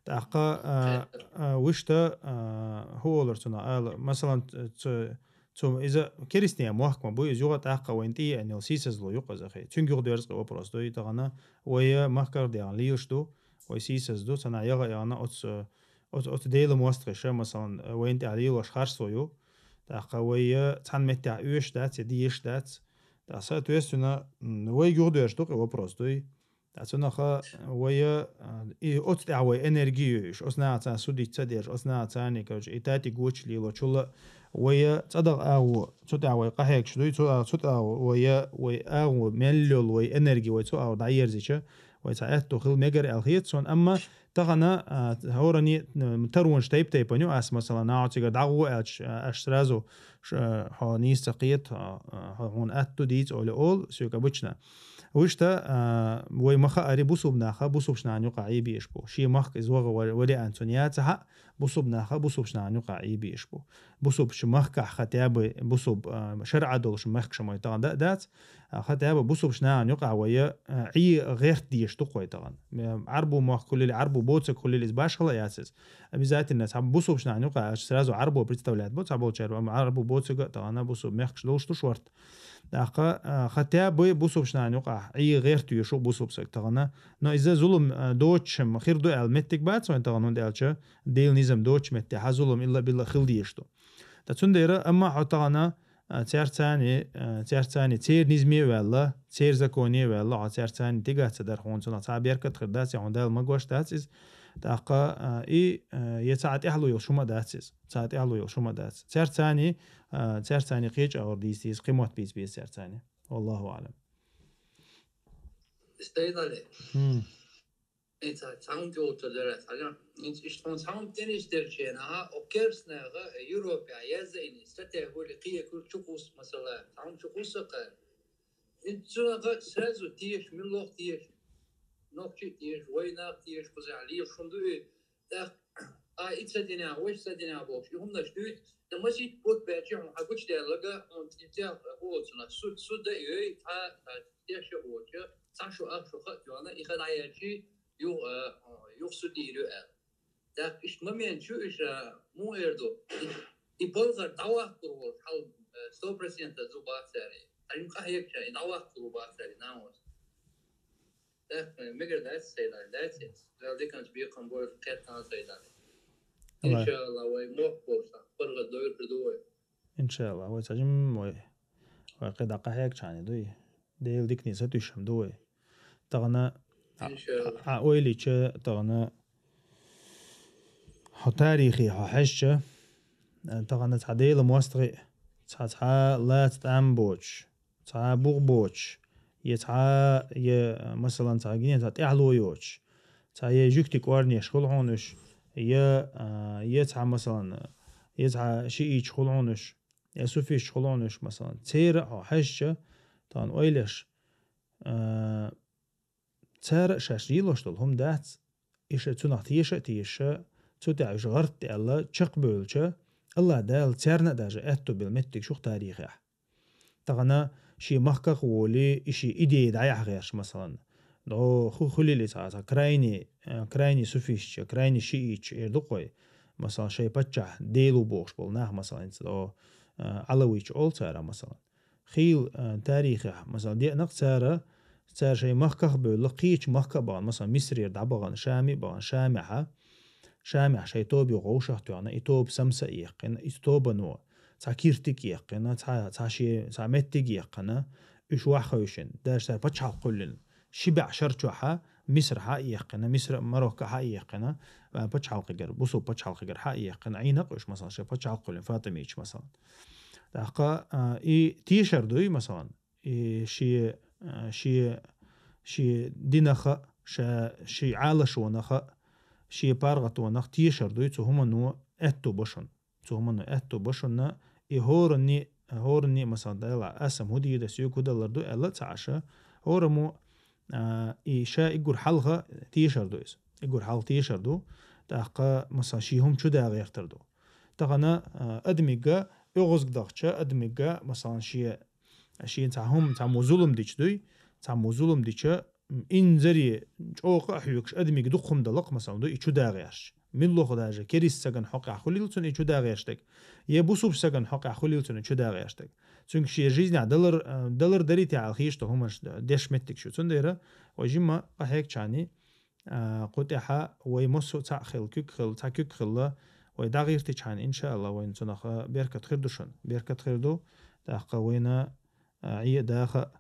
ТӀаккха, а, а, вуьшта, а, хӀу олар цунах ала, масалан, цу, цу, иза керистне мохк ма бу, иза юха тӀаккха вайн тӀе а нел сийсазло юкъа захе. Цуьнга юха дерзкъа вопрос ду, и тахана, вай махкар дегӀан лийш ду, вай сийсаз ду, цана яга яна оц, оц, оц Дела мостагӀа ша, масалан, вайн тӀе лийш харцо ю, тӀаккха вай цхьан меттехь оьш дац, я деш дац. ТӀаккха, соответственно, м, вай юха дерш ду, вопрос дуй. Ткъа цунаха вай, а, и оцу тӀехь вай энергию йойуш, оцу наха царна судить ца деш, оцу наха царна, короче, и тати гоча лелочула вай цӀадагӀа агӀо, цу тӀехь вай къахьегаш дуй, цу, цу тӀехь вай, вай агӀо мел йолу, вай энерги вай цу агӀо дӀаерзича, вай цхьа аьтту хила мегар аьлла хета суна, амма тахана, а, хӀорани, м, таронаш тайп-тайпана ю, ас, масала, нагӀа цигара дӀагӀо аьлча, а, аш сразу ш-, хьо нийса ца кхета, хьо, хьо, хьуна атта ду дийца олу, олу, соьга обычно. Вуьшта, а, вай ма хаари бусулба наха, бусулбачу нахана юкъахь Ӏийбеш бу. Шен махка иза ваха ва-, вариант цунна яцахьа, бусулба наха, бусулбачу нахана юкъахь Ӏийбеш бу. Бусулбачу махкахь хотя бы бусулба, а, шарӀа долуш махкаш ма ю тахана да-, дац, а, хотя бы бусулбачу нахана юкъахь вай, а, Ӏе гӀерта дезаш ду кхой тахана. М, Ӏарбу мохк хуьлийла, Ӏарбу боцург хуьлийла, иза башхала яц иза. Обязательно цхьа бусулбачу нахана юкъахь аьлча сразу Ӏарбо представлять бу, цхьаболчара, ам, Ӏарбу боцург а тахана бусулба мехкаш долуш ду шорта. ТӀаккха, а, хотя бы бусулбачу нахана юкъахь Ӏе гӀерта йоьшу бусулба саг тахана. Но иза зулам, а, доцуш-м хир ду аьлла меттиг бац вайн тахана, хӀунда аьлча Делан низам доцучу меттехь зулам илла-билла хила дезаш ду. Ткъа цундела, амма хьо тахана, а, цаьрца цхьаьна, а, цаьрца цхьаьна церан низаме а ваьлла, церан законе а ваьлла, хьо цаьрца цхьаьна тӀе дац ца дар хьуна, цунах цхьа а беркат хир дац, я хьуна Дала магош дац иза. ТӀаккха, а, и, а, я цхьа а тӀаьхьало йолуш хӀума дац иза. Цхьа а тӀаьхьало йолуш хӀума дац. Цаьрца цхьаьна, а, цаьрца цхьаьна кхечу агӀор дийца деза, кхин мотт бийца беза цаьрца цхьаьна. Валлаху аӀлам. Стайдале. Хм. Ин ца цхьаьна тӀе оцу дара, цхьаьна. Ин ца иштта хьуна цхьаьна тӀе нисделча, аха, о керснаха, Европе яза ини, статья гули кхиекур чукхус, масала, цхьаьна чукхуса кхаьр. Ин цунаха сразу теш, миллох теш, нохчи теш, вайнах теш, кхузахь леш хӀума ду и. ТӀаккха, а, и ца динехь, вай ца динехь бохуш, и хӀуманаш дуьйцу, дан масийттаза бут баьлча, хьуна хьан гучудаьллага, хьуна цӀе-, цӀе хӀоцуна, суд, суд а йой, цхьа, цхьа, теш а воцу, цхьа шу, ах шу хаа тоьхна, и ха дӀаяьлчи, юха, а, юха суд йийр ю аьлла. ТӀаккха иштта момент ю иша, муха эр ду, и, и балгӀар дӀаваккхур волуш, хьал, э, сто процентов зу бацари, хьайна къахьегча, и дӀаваккхур бацари, намус. ТӀаккха мегар дац сайдан, дац. Дала диканчу бекхам бойла кхеттана сайдан. Алла. Иншалла, вай мохк болуш, паргӀат дойр ду вай. Иншалла, вай цхьа жим вай. Вай кхидӀа къахьегчани дуй. Дела дикане сатуьйсам ду вай. Тахана, а, Иншалла. А, ойлича, тахана, хьо тарихе хьо хьаьжча, тахана цхьа Дела мостагӀи, цхьа, цхьа лаца тӀам боцуш, цхьа бух боцуш, я цхьа, я, масалан, цхьа гинен цхьа тӀаьхьало йоцуш, цхьа я жуьгти кӀорнеш хуьлу хьуна уьш, я, а, я цхьа, масалан, я цхьа шиӀиташ хуьлу хьуна уьш, я суфисташ хуьлу хьуна уьш, масалан. Церан а хьо хьаьжча, тахана ойлаш, а, цара а шаьш лелош долу хӀума дац, иша цунах теша а теша, цу тӀехь уьш гӀарт аьлла чекхбевлча, Алла Дала царна а даже аьтту белла меттиг шух тарихехь. Тахана шен махках а волий, и шен идея дӀаяхьа гӀерш, масалан. До ху-, хуьлийла цхьа, цхьа крайний, э, крайний суфистча, крайний шиитча эр ду кхой. Масалан, шайн паччахь Дела ву бохуш болу нах, масалан, ца до, а, Ӏалавича олу цара, масалан. Хийла, а, тарихехь, масалан, деанакх цара, цара шайн махках а бевлла, кхечу махка а бахана, масалан, Мисрера дӀабахана, Шаме а бахана, Шамехьа, Шамехь шайн тобе вовшах а тоьхна, и тоба самса а яьккхина, и тобано цхьа киртиг а яьккхина, цхьа, цхьа шен, цхьа меттиг а яьккхина, уьш ваха хевшина, даже цара пачхьалкх кхоьллина. Ши бӀе шар чохьа Мисрахьа а яьккхина, Мисра, Мароккохьа а яьккхина, а, пачхьалкхегара, бусул пачхьалкхегара хьа а яьккхина, Ӏийнакъ уьш, масалан, шайн пачхьалкх кхоьллина, ФатӀимича, масалан. ТӀаккха, а, и тешар дуй, масалан, и шен, а, шен, шен динаха, ша, шен Ӏалашонаха, шен паргӀатонах тешар дуй, цу хӀумано аьтту бо шуна. Цу хӀумано аьтту бо шуна, и хӀоранне, хӀоранне, масалан, Дала, аса хӀун дийр ду, соьга хӀун далар ду аьлла ца Ӏаш, хӀораммо, а, и ша иггур хьалха тешар ду иза. Иггур хьалха тешар ду, тӀаккха, масалан, шен хӀума чу да гӀертар ду. Тахана, а, адамига оьгӀазга дахча, адамига, масалан, шен, шен цхьа хӀума, цхьаммо зулам дича дуй, цхьаммо зулам дича, м, инзаре чӀогӀа а хьоьгуш адамига дукха хӀума далакх, масалан, ду и чу да гӀерташ. Миллахо даже керист сагана хьокъехь хуьлийла цунна и чу да гӀерташ дерг, я бусулба сагана хьокъехь хуьлийла цунна и чу да гӀерташ дерг. Цуьнга шен жизнехь далар, а, далар дарий те аьлла хьийзаш долу хӀуманаш деш меттигаш ю. Цундела вай жимма къахьегчарний, а, кху тӀехьа вай массо а цхьаъ хилла, куьг хилла, цхьа куьг хилла, вай дӀагӀиртичхьана, иншаалла, вайна цунах, а, беркат хир ду шуна. Беркат хир ду, тӀаккха вайна, а, Ӏе а даха а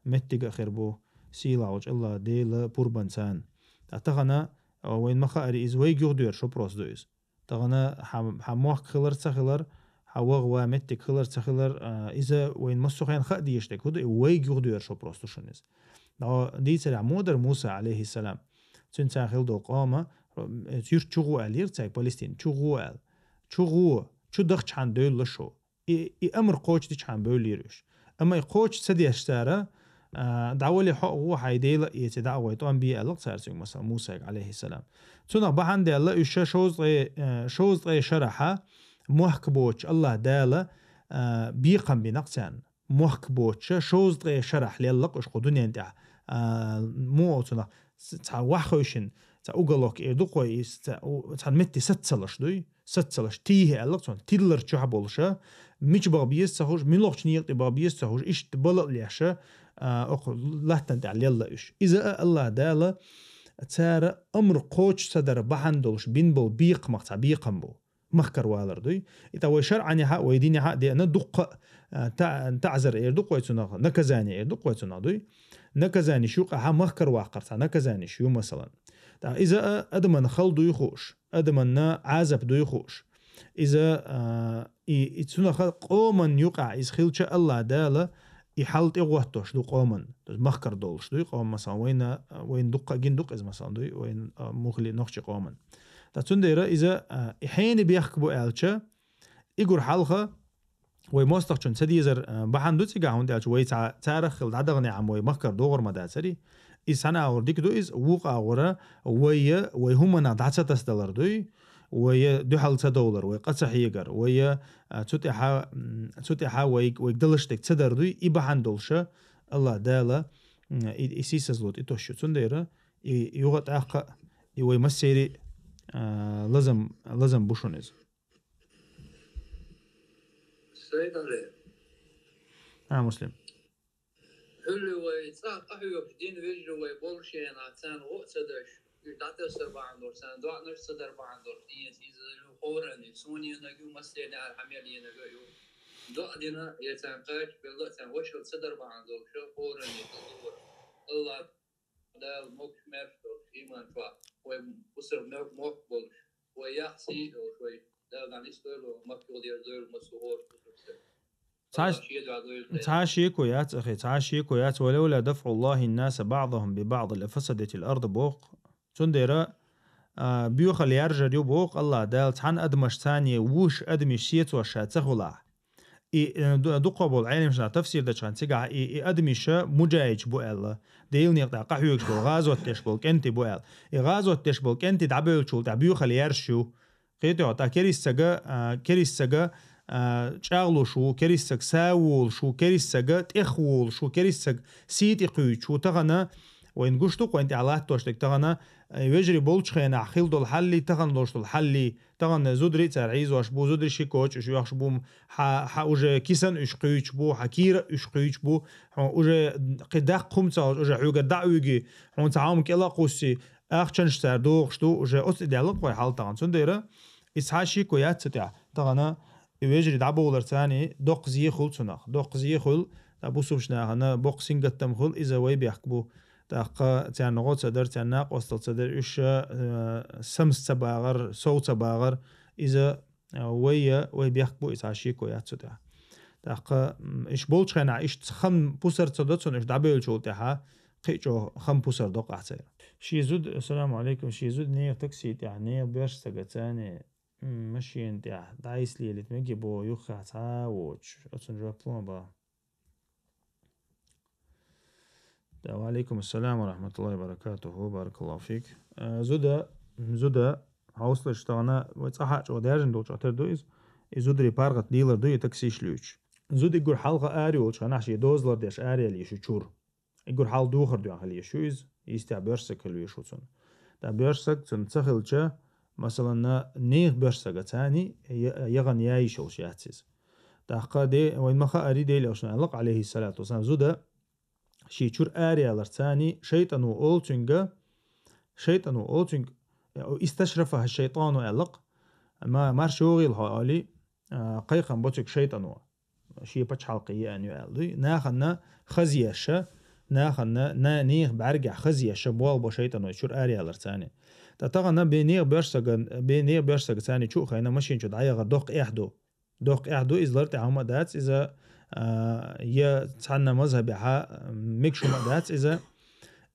меттиг а хир бу, сийлахь волчу АллахӀ Дела пурбанца. Ткъа тахана, а, вайна ма хаьара, иза вайга юхадоьрзуш вопрос ду иза. Тахана хьан, хьан мохк хилар, ца хилар, хьан ваха ван меттиг хилар, ца хилар, а, иза вайна массо а хенахь хаа дезаш дерг хӀун ду, и вайга юхадоьрзуш вопрос ду шуна иза. Ткъа дийцарехь муха дара Муса, Ӏалайхиссалам? Цуьнца хилла долу къоман, э, юьрта чу гӀо аьллера цаьрга, Палестина чу гӀо аьлла. Чу гӀо, чу дахчахьана девлла шу. И, и амр кхочушдичхьана бевллера уьш. Амма и кхочуш ца деш цара, а, дӀавали хьо а гӀо, хьайн Дела а эций, дӀа а гӀой, тӀом бе аьлла цара цуьнга, масалан, Мусайга, Ӏалайхиссалам. Цунах бахьана даьлла уьш шовзткъе, э, шовзткъе шарахьа мохк боцуш АллахӀ Дала, а, бекхам бинакх царна. Мохк боцуша шовзткъе шарахь леллакх уьш кху дуьнен тӀехь. А, муха оцунах ц-, цхьа ваха хевшина, цхьа уголок эр ду-кх вай, иза цхьа у-, цхьана метте саццалаш дуй, саццалаш тийхи аьллакх цунах, тиллар чохь болуша, мича баха беза ца хууш, муьлхачу некъа тӀе баха беза ца хууш, иштта бала а леша, а, окху латтана тӀехь лелла уьш. Иза а АллахӀ Дала цара амр кхочуш ца дара бахьана долуш бин болу бекхамах цхьа бекхам бу. Махкара валар дуй. И тӀа вай шаръанехьа, вай динехьа а деана дуккха а, а, та-, таӀзар эр ду-кх вай цунах, наказание эр ду-кх вай цунах дуй. Наказанеш юкъахьа махкара ваккхар цхьа наказанеш ю, масалан. ТӀаккха иза а адаман хала дуй хууш, адаманна Ӏазап дуй хууш. Иза, а, и, и цунаха къоман юкъахь иза хилча АллахӀ Дала и хьал тӀегӀоттош ду къоман. То есть махкара долуш дуй къоман, масалан, вайна, вайна дуккха а гина ду-кх иза, масалан, дуй, вайна, а, мухли нохчи къоман. Ткъа цундела иза, а, и хьенан бехк бу аьлча, игур хьалха вай мостагӀчунна ца дезар, а, бахьана ду цигахь, хӀунда аьлча вай ца-, царах хила дӀадаханехьа вай махкара догӀур ма дацарий. Иза цхьана агӀор дика ду иза, вукху агӀора вай, вай хӀуманах дӀа ца тасадалар дуй, вай дуьхьал ца довлар, вай къа ца хьегар, вай, а, цу тӀехьа, м, цу тӀехьа вайг-, вайга далаш дерг ца дар дуй, и бахьана долуша АллахӀ Дала, м, и, и сийсазло тӀетосуш ю. Цундела и юха тӀаккха а, и вай массери, а, лазам, лазам бу шуна иза. Сайдале. А, Муслим. Хьуьлли вай цӀа къахьоьгуш дин вежарий вай болушшехь, царна гӀо а ца даш, уьш дӀатасар бахьана долуш, царна доӀанаш ца дар бахьана долуш, динца иза ю хӀоранна, суна енаг ю, массеран аьлла хьан мел енаг а ю. ДоӀа дина, я царна кхача белла а, царна вашалла ца дар бахьана долуш, хӀоранна хила ду вай. АллахӀ Дала могуш-маьрша долуш, иман чохь, вай бусалба мел мохк болуш, вай яхь сий а йолуш, вай Дала дӀа нисдойла, Макка юха дерзадойла массо а гӀораш бусалба стаг. Цхьа, АллахӀ шен дуьхьа дойла. Цхьа шеко яц, ахи, цхьа шеко яц, ولولا دفع الله الناس بعضهم ببعض لفسدت الأرض боху. Цундела, а, боьхалла яржар ю боху АллахӀ Дала, цхьана адамаш царна вуьш адамаш сецош ша ца хуьлахь. И, э, ду-, дуккха болу Ӏеламнаха тафсир дечу хенахь цигахь и, и адамаш муджахӀидаш бу аьлла, Делан некъа тӀехь къахьоьгуш болу, гӀазот деш болу кӀентий бу аьлла. И гӀазот деш болу кӀентий дӀабевллачул тӀаьхьа боьхалла яржаш ю. Кхетий хьо, тӀаккха керист сага, а, керист сага, а, чӀагӀлуш ву, керист сага са волуш ву, керист сага тӀех волуш ву, керист сага сий тӀе кхуьйцуш ву. Тахана Вайн гуш ду-кх вайн тӀехь латтош дерг тахана, э, вежарий болчу хенахь хила долу хьаллий, тахана долуш долу хьаллий, тахана зударий цара хьийзош бу, зударий ши коча уьш йохуш бу, хьан, хьан уже кисан уьш кхуьйчу бу, хьан кийра уьш кхуьйчу бу, хьуна уже кхин даккха хӀума ца хьожуш, уже хьоьгара дӀа а уьгий, хьуна цхьа хӀума кӀела а кхуссий, ахчанаш цара дохуш ду, уже оцу и даьлла-кх вай хьал тахана. Цундела и цхьа шико яц цу тӀехь. Тахана и вежарий дӀабовлар царний доккха зе хуьлу цунах. Доккха зе хуьлу, ткъа бусулбачу нахана боккха сингаттам хуьлу, иза вай бехк бу. ТӀаккха царна гӀо ца дар, царна накъостал ца дар, уьш, э, самс ца багӀар, сов ца багӀар, иза, э, вай, вай бехк бу, и цхьа шико яц цу тӀехь. ТӀаккха, м, уьш болчу хенахь, иштта хам пусар ца до цунна, уьш дӀабевллачул тӀаьхьа, кхин а чӀогӀа хам пусар до-кх ахь церан. Шен зуда, ассаламу Ӏалайкум, шен зуда нехан такси тӀехь, нехан боьрша сага царний, м, машена тӀехь дӀасалелийта мегий боху юххехь цхьа а воцуш, оцунна жоп ло ма боху. Да, ва Ӏалайкум ассалам ва рахматуллахи ва баракатуху, баракаллаху фик. Э, зуда, зуда, хьовсалаш тахана, вай цкъа а чӀогӀа даьржина долчохь тера ду иза. И зударий паргӀат лелар ду, и таксиш лоьцуш. Зуда и гур хьалха ара йолчу хенахь шен дозалар деш ара яла йиш ю чуьра. И гур хьал духар дуьхьа хила йиш ю иза, йистехь боьрша саг хила веш ву цунна. Ткъа боьрша саг цунна ца хилча, масалан, нехан боьрша сага царний я-, ягӀан яйиш йолуш яц иза. ТӀаккха де-, вайн ма хаари, Делан Элчано аьлла-кх, Ӏалайхиссалату вассалам, зуда шен чуьра ара ялар царний, шайтӀано олу цуьнга, шайтӀано олу цуьнга, исташрафаха шайтӀану аьлла-кх, ма-, марша йогӀийла хьо олий, а, кхайкхам бо цуьнга шайтӀано. Шен пачхьалкхе еана ю аьлла дуй. Нахана хазъеша, нахана на-, нехан бӀаьргехь хазъеша, болх бо шайтӀано чуьра ара ялар царний. Ткъа тахана бен нехан боьрша сага, бен нехан боьрша сага царний чу а хайна машина чу дӀаяхар доккха эхь ду. Доккха эхь ду, иза лар тӀехь хӀума а дац, иза, а, я цхьанна мазхабехьа, а, мегаш хӀума а дац, иза,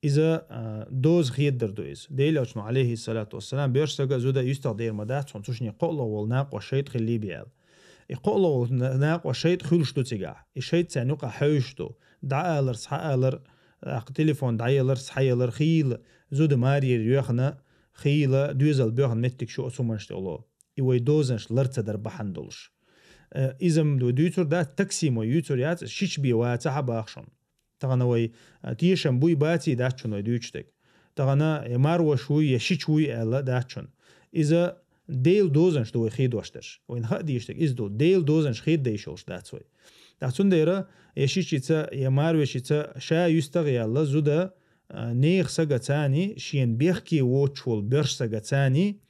иза, а, доза хедадар ду иза. Делан Элчано, Ӏалайхиссалату вассалам, боьрша сага а, зуда а юьстах дер ма дац, хьуна цу шине кхоалгӀа волу накъост шайтӀа хилла бен аьлла. И кхоалгӀа волу на-, накъост шайтӀа хуьлуш ду цигахь. И шайтӀа царна юкъахь хьевзаш ду. ДӀаалар, схьаалар, тӀаккха телефон дӀаялар, схьаялар, хийла, зуда марера йоьхна, хийла, доьзал боьхна меттигаш ю оцу хӀуманаш тӀе ло. И вай дозанаш лар ца дар бахьана долуш. Э, иза-м вай дуьйцур дац, такси мо юьйцур яц, шича бен вацахь а боху шуна. Тахана вай, а, тешам буй баций дац шуна вай дуьйцуш дерг. Тахана я марваш вуй, я шича вуй аьлла дац шуна. Иза Делан дозанаш ду вай хедош дерш. Вайна хаа дезаш дерг иза ду. Делан дозанаш хеда йиш йолуш дац вай. Ткъа цундела я шичица, я марвешица ша юьстах а яьлла зуда, а, нехан сага царний, шена бехке воцуш волу боьрша сага царний,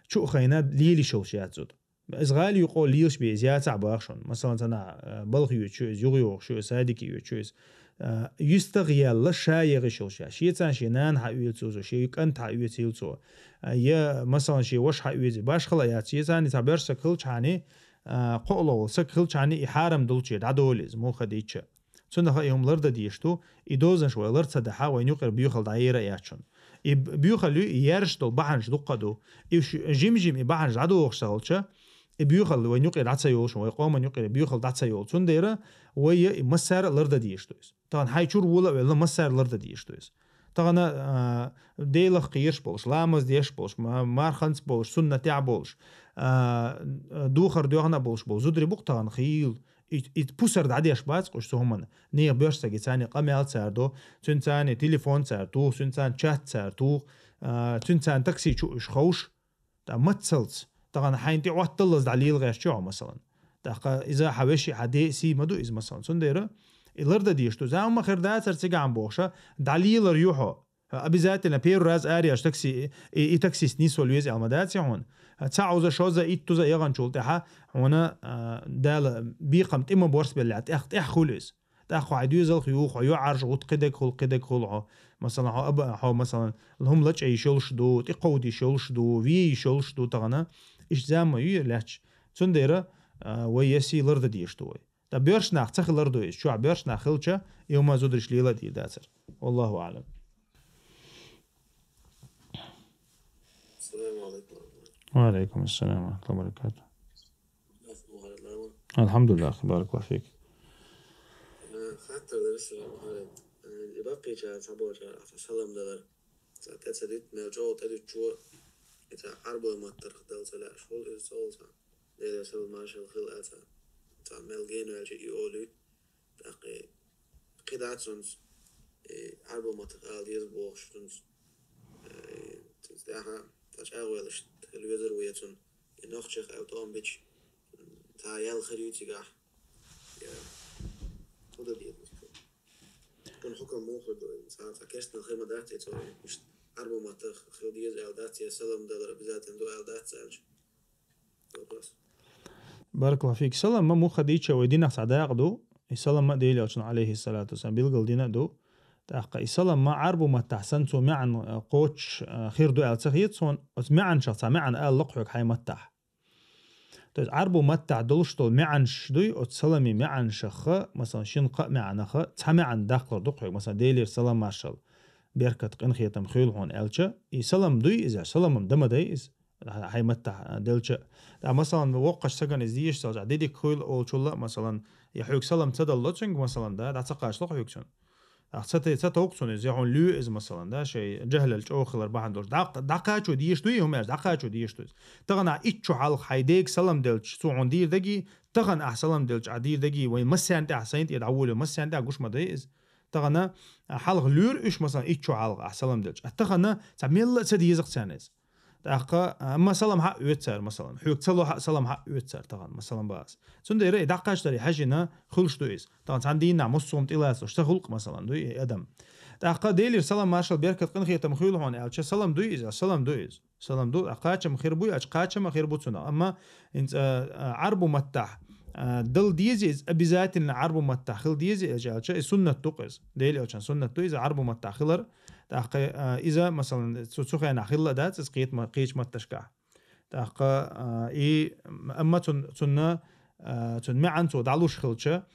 чу а хайна лела йиш йолуш яц зуда. Иза гӀала юкъа лелаш бен иза яцахь а боху шуна. Масалан, цхьанхьа, а, балха йоьдуш ю иза, юха йогӀуш ю иза, садике йоьдуш ю иза. А, юьстах а яьлла, ша яха йиш йолуш яц. Шен царна шен нана хьаоьцу цо, шен кӀант хьаоьцийла цо. А, я, масалан, шен ваша хьаоьций, башхала а яц. Шен царна цхьа боьрша саг хилчхьаний, а, кхоалгӀа волу саг хилчхьаний, и хьарам долчу дӀадолу иза, муха дийча. Цунах а и хӀума лардан дезаш ду, и дозанаш вай лар ца дахь, вайна юкъара боьхалла дӀаера а яц шуна. И б-, боьхалла ю, и яьржаш долу бахьанаш дуккха а ду. И ш-, жим-жим и бахьанаш дӀадохуш ца хилча, и боьхалла вайна юкъара дӀа ца йолуш, вай къоман юкъара боьхалла дӀа ца йолу. Цундела вай и массара а лардан дезаш ду иза. Тахана хьайн чуьра вола а велла, массара а лардан дезаш ду иза. Тахана, а, Делах кхоьруш болуш, ламаз деш болуш, ма-, марханца болуш, суннатехь болуш, а, духар доьхна а болуш болу зударий бу-кх тахана хийла. И, и пусар дӀадеш бац-кх уьш цу хӀуманна. Нехан боьрша сага царний къамел цара до, цуьнан царний телефон цара туху, цуьнан царний чат цара туху, а, цуьнан царний такси чу уьш ховш, ткъа мацалц, тахана хьайна тӀе Ӏотталлалц дӀалела гӀерташ ю хьо, масалан. ТӀаккха иза хьан вешин, хьан ден сий ма ду иза, масалан. Цундела и лардан дезаш ду. Замма хир дацара цигахь бохуша, дӀалелар ю хьо. Обязательно первый раз ареш такси, и, и таксист нисвала веза аьлла ма дац хьуна. Цхьа уза, шоза, иттуза яханчул тӀаьхьа хьуна, а, Дала бекхам тӀе ма борсабеллехь, тӀех-, тӀех хуьлу иза. ТӀаккха хьо хьайн доьзалх юху, хьо юьхьӀаьржа гӀутта кхидерг хуьлу, кхидерг хуьлу хьо. Масалан, хьо аба-, хьо, масалан, хӀума лачкъа йиш йолуш ду, тӀекховда йиш йолуш ду, ве йиш йолуш ду тахана. Иштта зама ю лаьтташ. Цундела, а, вай я сий лардан дезаш ду вай. Ткъа боьрша нах ца хилар ду иза. Чохь боьрша нах хилча, и хӀума зударша лела а дийр дацара. Валлаху аӀлам. Салам алейкум. Ва алейкум ассалам ва рахматуллахи ва баракатух. Алхьамдулиллах, баракаллаху фик. Э, хаттар дара, салам алейкум. Э, и баккхийчара, цхьаболчара, салам далар. Цхьа тӀе ца дитта, мел чӀогӀа тӀедуьтучо, и цхьа Ӏарбой маттарх дала ца лаьаш волу иза цӀа волу цхьа. Делера салам маршалла хила а цхьа. Цхьа мел генаваьлча и олуьйту. ТӀаккха кхин дац цунца. э, Ӏарбо маттах ала деза бохуш цунца. Э, цунца тӀаьхьа, цхьа чӀагӀвеллаш хила везар ву я цунна, и нохчех аьлла тӀом бича, цхьа ял хир ю цигахь, я хӀун дан деза цунна? Цунна хьукам муха хир ду? Цхьа, цхьа керстанал хир ма дац и цо, иштта Ӏарбо маттах хила деза аьлла дац, я салам далар обязательно ду аьлла дац аьлча? Вопрос. Баракаллаху фик. Салам ма муха дийча вай динах цхьа дакъа ду. И салам ма Делан Элчано, алейхиссалату вассалам, билгал дина а ду. ТӀаккха и салам ма Ӏарбу маттахь санна цо маьӀна, э, кхочуш, э, хир ду аьлла ца хета суна, оцу маьӀанашах цхьа маьӀна ала лакха хьоьга хьайн маттахь. То есть Ӏарбу маттахь долуш долу маьӀанаш дуй, оцу салами маьӀанашаха, масалан, шин-кхаа маьӀнаха, цхьа маьӀна даккхалур ду хьоьга, масалан, Делера салам маршалла, беркат, къинхетам хуьлда хьуна аьлча, и салам дуй иза, саламам дан ма дай иза. Хьайн маттахь делча а. ТӀаккха, масалан, воккхачу стагана иза дезаш ца хилча, де дика хуьлда олучул а, масалан, я хьоьга салам ца далло цуьнга, масалан, да, дӀа ца кхачало хьоьга цунна. ТӀаккха ца те-, ца товкху цунна иза, я хьуна лоьху иза, масалан, да, шайн жахӀлал чӀогӀа хилар бахьана долуш. ДӀа-, дӀакхачо дезаш дуй, хӀума аьлча, дӀакхачо дезаш ду иза. Тахана ахь итт шо хьалха хьайн дега салам делча, цо хьуна дийр даги, тахана ахь салам делча, ахь дийр даги, вайн массарна тӀехь, сайна тӀе дӀаволавелла массарна тӀехь гуш ма дай иза. Тахана хьалха лоьру уьш, масалан, итт шо хьалха ахь салам делча. А тахана цхьа мелла а ца деза-кх царна иза. ТӀаккха, а, ма салам хьа а оьцу цара, масалан. Хьоьга ца ло хьа а, салам хьа а оьцу цара тахана, масалан, бац. Цундела и дӀакхачдаре хьаьжжина хуьлуш ду иза. Тахана цхьана дийнахь массо хӀума тӀелацалуш ца хуьлу-кх, масалан, дуй и адам. ТӀаккха Делера салам маршалла беркат къинхетам хуьлда хьуна аьлча, салам дуй иза, салам ду иза. Салам ду, а кхачам хир буй аьлча, кхачам а хир бу цунах. Амма хӀинца, а, Ӏарбу маттахь, а, дала деза иза, обязательно Ӏарбу маттахь хила деза иза аьлча, и суннат ду-кх иза. Делан Элчан суннат ду иза Ӏарбу маттахь хилар. ТӀаккха, а, иза, масалан, цу, цу хенахь хилла а дац иза кхета ма-, кхечу матташкахь. ТӀаккха, а, и, амма цун-, цунна, а, цун маьӀна цо дӀалуш хилча,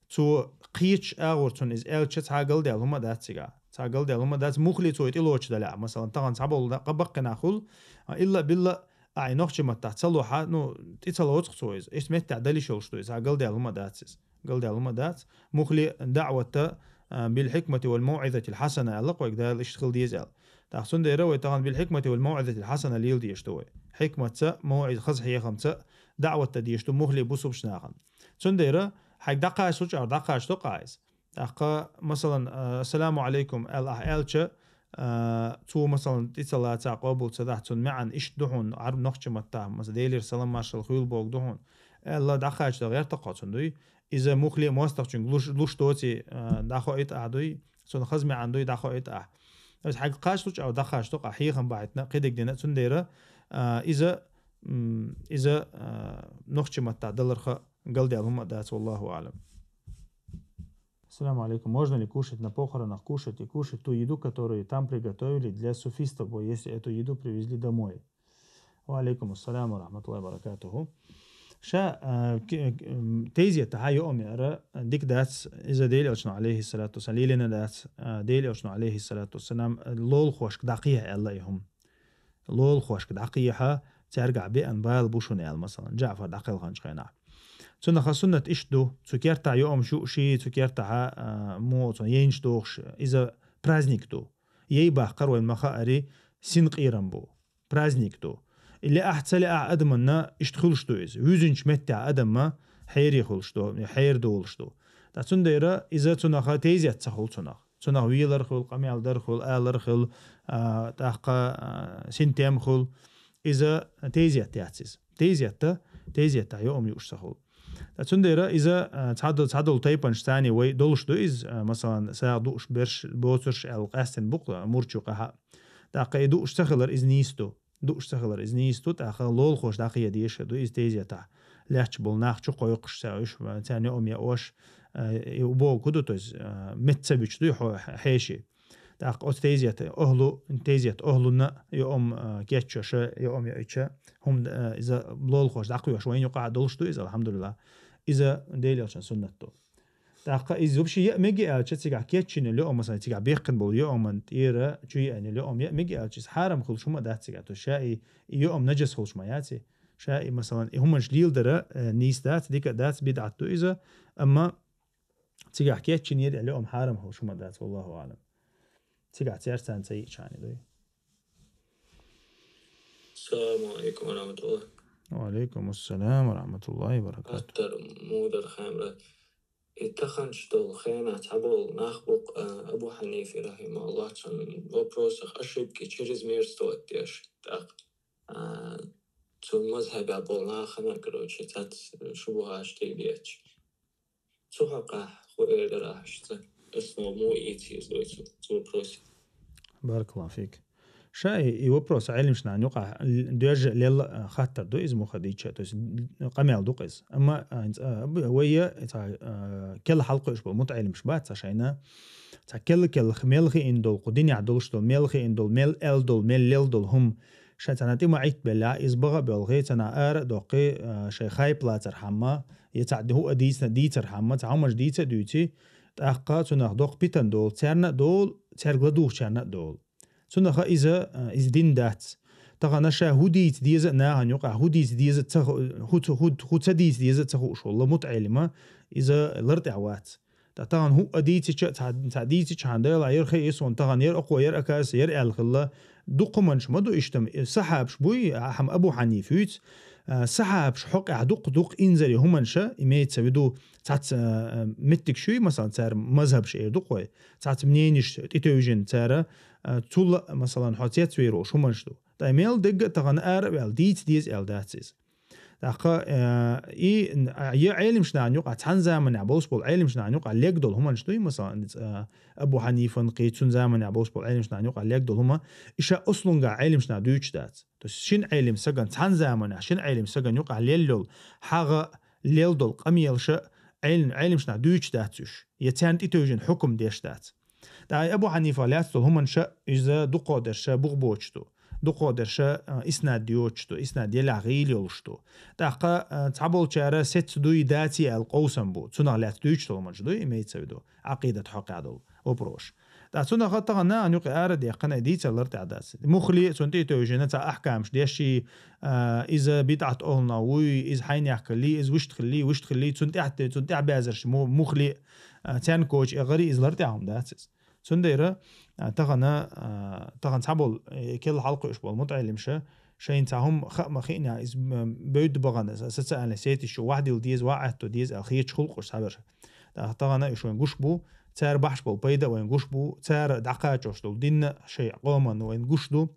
цо кхечу агӀор цунна иза аьлча, цхьа галдаьлла хӀума а дац цигахь. Цхьа галдаьлла хӀума а дац, муххале цо и тӀелоцуш далахь, масалан, тахана цхьаболу да-, къа баккхинахь хуьлу, а, илла а билла, а, и нохчийн маттахь ца ло хьа, ну, тӀе ца лоцу-кх цо иза. Иштта меттехь далиш йолуш ду иза, цхьа галдаьлла хӀума а дац иза. Галдаьлла хӀума а дац. Муххале даӀват, а, бил-хикмати вал-мавӀизатил-хьасана аьлла-кх вайга Дала, иштта хила деза аьлла. ТӀаккха цундела вай тахана бил-хикмати вал-мавӀизатил-хьасана лела дезаш ду вай. Хьикматца, мавӀиза, хаза хьехамца даӀват дан дезаш ду муххале бусалбачу нахана. Цундела хьайга дӀакхачалучу агӀор дӀакхачадо-кх ахь иза. ТӀаккха, масалан, а, «Ассаламу Ӏалайкум» аьлла ахь аьлча, а, цо, масалан, тӀе ца лаца, къобал ца дахь, цунна маьӀна иштта ду хьуна, Ӏарб-, нохчийн маттахь, масалан, Делера салам маршалла хуьлда бохург ду хьуна, аьлла, дӀакхачадо гӀерта-кх хьо цунна, дуй. Иза муххале а мостагӀчуьнга луш, луш доций, а, дӀахоуьйту ахь, дуй. Цунна хаза маьӀна дуй, дӀахоуьйту ахь. Аса хьайга кхачалучу агӀор дӀакхачадо-кх ахь, хьехам бахьийтина, кхидерг дина, цундела, а, иза, м, иза, а, нохчийн маттахь даларх галдаьлла хӀума а дац, валлаху аӀлам. Ассаламу алейкум. Можно ли кушать на похоронах, кушать и кушать ту еду, которую там приготовили для суфистов, если эту еду привезли домой? Ва алейкум ассалам ва рахматуллахи ва баракатуху. Ша, а, ки-, м, тезета хьа йоам яра дика дац, иза Делан Элчано, алейхиссалату вассалам, лелийна дац, а, Делан Элчано, алейхиссалату вассалам, лолахошка дӀакхехьа аьлла и хӀума. Лолахошка дӀакхехьа, цаьргахь беана бала бу шуна аьлла, масалан, ДжаӀфар дӀакхелханчу хенахь. Цунах а суннат иштта ду, цу кертахь йоамаш юуш, цу кертахь, а, муха цунна яйнаш дохуш, иза праздник ду. Яй баккхар вайн ма хаари, синкъерам бу. Праздник ду. И лаахь, ца лаахь адамна иштта хуьлуш ду иза. Вуьзинчу меттехь адамна хьере хуьлуш ду, хьер долуш ду. Ткъа цундела иза цунах тезет ца хуьлу цунах. Цунах велар хуьлу, къамел дар хуьлу, алар хуьлу, а, тӀаккха, а, синтем хуьлу. Иза тезет яц иза. Тезетта, тезетта йоам юуш ца хуьлу. Ткъа цундела иза, а, цхьадо-, цхьадолу тайпанаш царний вай долуш ду иза, а, масалан, сагӀа дууш берш, боцурш аьлла къаьстина бу-кх мурчу къаьхьа. ТӀаккха и дууш ца хилар иза нийса ду. Дууш ца хилар иза нийса ду, тӀаккха лолахоша дӀакхехьа дезаш ду иза тезетахь. Лаьтташ болу нах чу кхойкхуш, ца уьш, царна йоам яош, а, и бохург ду, то есть, а, меца ца буьтуш ду хьо-, хьеший. ТӀаккха оцу тезета охӀлу, тезета охӀлунна йоам, а, кечъеш, йоам яича, хӀума, а, иза лолахоша дӀакхоьхьуш вайна юкъахь долуш ду иза, алхьамдулиллахӀ. Иза Делан Элчан суннат ду. ТӀаккха иза вообще яа мега аьлча, цигахь кечйина йоам, масалан, цигахь беккхина болу йоаман тӀера чу еана йоам яа мега аьлча, иза хьарам хуьлуш хӀума а дац цигахь. То есть ша и, и йоам нажас хуьлуш ма яц и. Ша и, масалан, и хӀуманаш леладар, э, нийса дац, дика а дац, бидӀат ду иза, амма цигахь кечйинера аьлла йоам хьарам хуьлуш хӀума а дац, валлаху аӀлам. Цигахь церцан ца йиъчхьана дуй. Ассаламу алейкум ва рахматуллах. Ва алейкум ассалам ва рахматуллахи ва баракатух. Аттар мудар хамра. И таханчу долу хенахь цхьаболу нах бу-кх, а, Абу Хьанифа, рахьимахуллахь, цуьнан вопросах ошибки чрезмерство деш, тӀаккха, а, цуьнан мазхьабехь болу нахана, короче, цац шубухаш тӀе а детташ. Цу хьокъехь хӀун эр дара ахь шуьца? Основа муха ийца еза вай цу, цу вопросе? Баракаллаху фик. Ша и, и вопрос Ӏелимашна юкъахь доьжна лелла, а, хаттар ду иза муха дийцча, то есть, м, къамел ду-кх иза. Амма, а, хӀинца, а, б-, вай я, цхьа, а, келла хьалакхуьуш болу мутаӀелимаш бац цхьа шайна. Цхьа келла-келла мел хиъна долу, кху динехь долуш долу, мел хиъна долу, мел аьлла долу, мел лелла долу хӀума ша царна тӀе ма Ӏиттабеллехь, иза бага а боьлхий, царна ара а доккхий, а, шайн хайп лацархьама, я цхьаъ хӀуъа дийцина дийцархьама, цхьа хӀуманаш дийца а дуьйций, тӀаккха цунах доккха питана долу, царна а долу, цаьрга ладугӀучарна а долу. Цунах иза, а, иза дин дац. Тахана ша хӀун дийца деза а нахана юкъахь, хӀун дийца деза а ца ху-, хӀу ца, хӀу, хӀу ца дийца деза а ца хууш волу мутаӀелима, иза лар тӀехь вац. Ткъа тахана хӀуъа дийцича а, цхьа, цхьа дийцича хьан дела, яра хи исун, тахана яра окхо, яра акаса, яра аьлла хилла. Дукха хӀуманаш ма ду иштта, сахьабаш буй, ахьа-м Абу Хьанифа юьйцу, а, сахьабаш хьокъехь дукха, дукха инзаре хӀуманаша, имеется в виду, цхьацца, а, меттигаш юй, масалан, цара мазхьабаш эр ду-кх вай, цхьацца мнениш тӀетевжина цара, а, цул а, масалан, хьо цецвер волуш хӀуманаш ду. Ткъа мел дегга а тахана ара а ваьлла, дийца деза аьлла дац иза. ТӀаккха, э, и, а, я Ӏелимаш нахана юкъахь цхьана заманахь болуш болу Ӏелимаш нахана юкъахь лег долу хӀуманаш дуй, масалан, э, Абу Хьанифан кхий, цуьнан заманахь болуш болу Ӏелимаш нахана юкъахь лег долу хӀума, и ша аслунгахь Ӏелимаш наха дуьйцуш дац. То есть шина Ӏелим саган, цхьана заманахь шина Ӏелим саган юкъахь лелла йолу хьагӀа, лелла долу къамелаша Ӏелим-, Ӏелимаш наха дуьйцуш дац уьш, я царна тӀетевжина хьукам деш дац. ТӀаккха Абу Хьанифа лаьцна долу хӀуманаша иза дукхо дерша бух боцуш ду. Дукхо дерша, а, иснад йоцуш ду, иснад елахь гӀийла йолуш ду. ТӀаккха, а, цхьаболчара сецца дуй, даций аьлла къовсам бу. Цунах лаьцна дуьйцуш долу хӀуманаш дуй, имеется в виду, Ӏакъидат хьокъехь долу вопросаш. ТӀаккха цунах тахана нахана юкъа ара а даьккхина, и дийцар лар тӀехь дац. Муххале а цунна тӀетевжина цхьа ахкамаш дешший, а, иза бидӀат охӀлунах вуй, иза хьайнех хилли, иза вуьшта хилли, вуьшта хилли, цунна тӀехь, цунна тӀехь баьзарш му-, муххале а, а, царна коча а гӀари, иза лар тӀехь хӀума дац иза. Цундела, а, тахана, а, тахана цхьаболу, э, келла хьалакхуьуш болу мутаӀелимаша, шайна цхьа хӀума хаа ма хиънехь, иза, м, бевдда бахана, со-, социальный сетиш чу вахдилла деза, ваӀатто деза аьлла хеташ хуьлу-кх уьш цхьаберш. ТӀаккха тахана уьш вайн гуш бу, цара бахьаш болу пайда а вайн гуш бу, цара дӀакхачош долу дин а шайн къоман вайн гуш ду.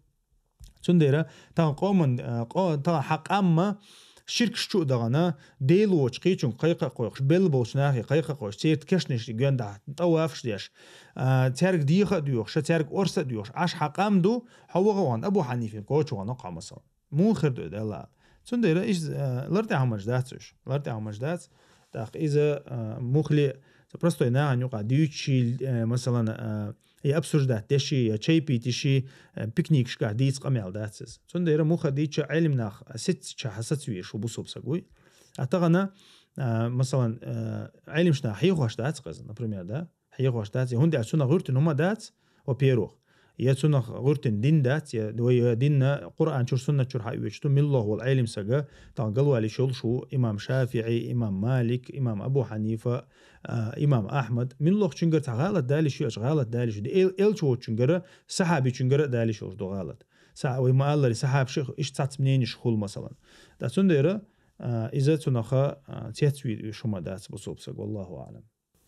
Цундела тахана къоман, а, къо-, тахана хьан къам ма ширкаш чу а дахана, Дела воцчу кхечуьнга кхайкха а кхойкхуш, белла болчу нахе кхайкха а кхойкхуш, церан кешнашка гондахь тӀавафаш деш, а, цаьрга деха а доьхуш, цаьрга орса а доьхуш, Ӏаш хьан къам ду, хьо ваха а вахана, Абу Хьанифин коча вахана-кх хьо, масалан. Муха хир ду и, Далла? Цундела иза, а, лар тӀехь хӀуманаш дац уьш, лар тӀехь хӀуманаш дац. ТӀаккха иза, а, муххале а, цхьа простой нахана юкъахь дуьйцуш, э, масалан, а, я обсуждать дешший, я чай пить дешший, э, пикникашкахь дийца къамел дац иза. Цундела муха дийцча Ӏелим нах сецча хьан сацвеш ву бусалба саг вуй. А тахана, а, масалан, э, Ӏелимаш нах хьехош дац-кх иза, например, да? Хьехош дац, я хӀунда аьлча цунах гӀуьртина хӀума дац, во-первых. Я цунах гӀуьртина дин дац, я, вай, я динна Къуръан чуьра, суннат чуьра хьаоьцуш ду, милла волу Ӏелим сага, тахана галвалийш йолуш ву имам ШафиӀи, имам Малик, имам Абу Хьанифа, а, имам Ахьмад. Милла волчуьнгара цхьа гӀалат далийш ю, аьлча гӀалат далийш ю. Эл-, элча воцучуьнгара, сахьабичуьнгара а далийш йолуш ду гӀалат. Са-, вай ма-аллара, сахьабаша иштта цац мнениш хуьлу, масалан. Ткъа цундела, а, иза цунаха, а, цецвийр уьш хӀума дац бусалба саг, валлаху аӀлам.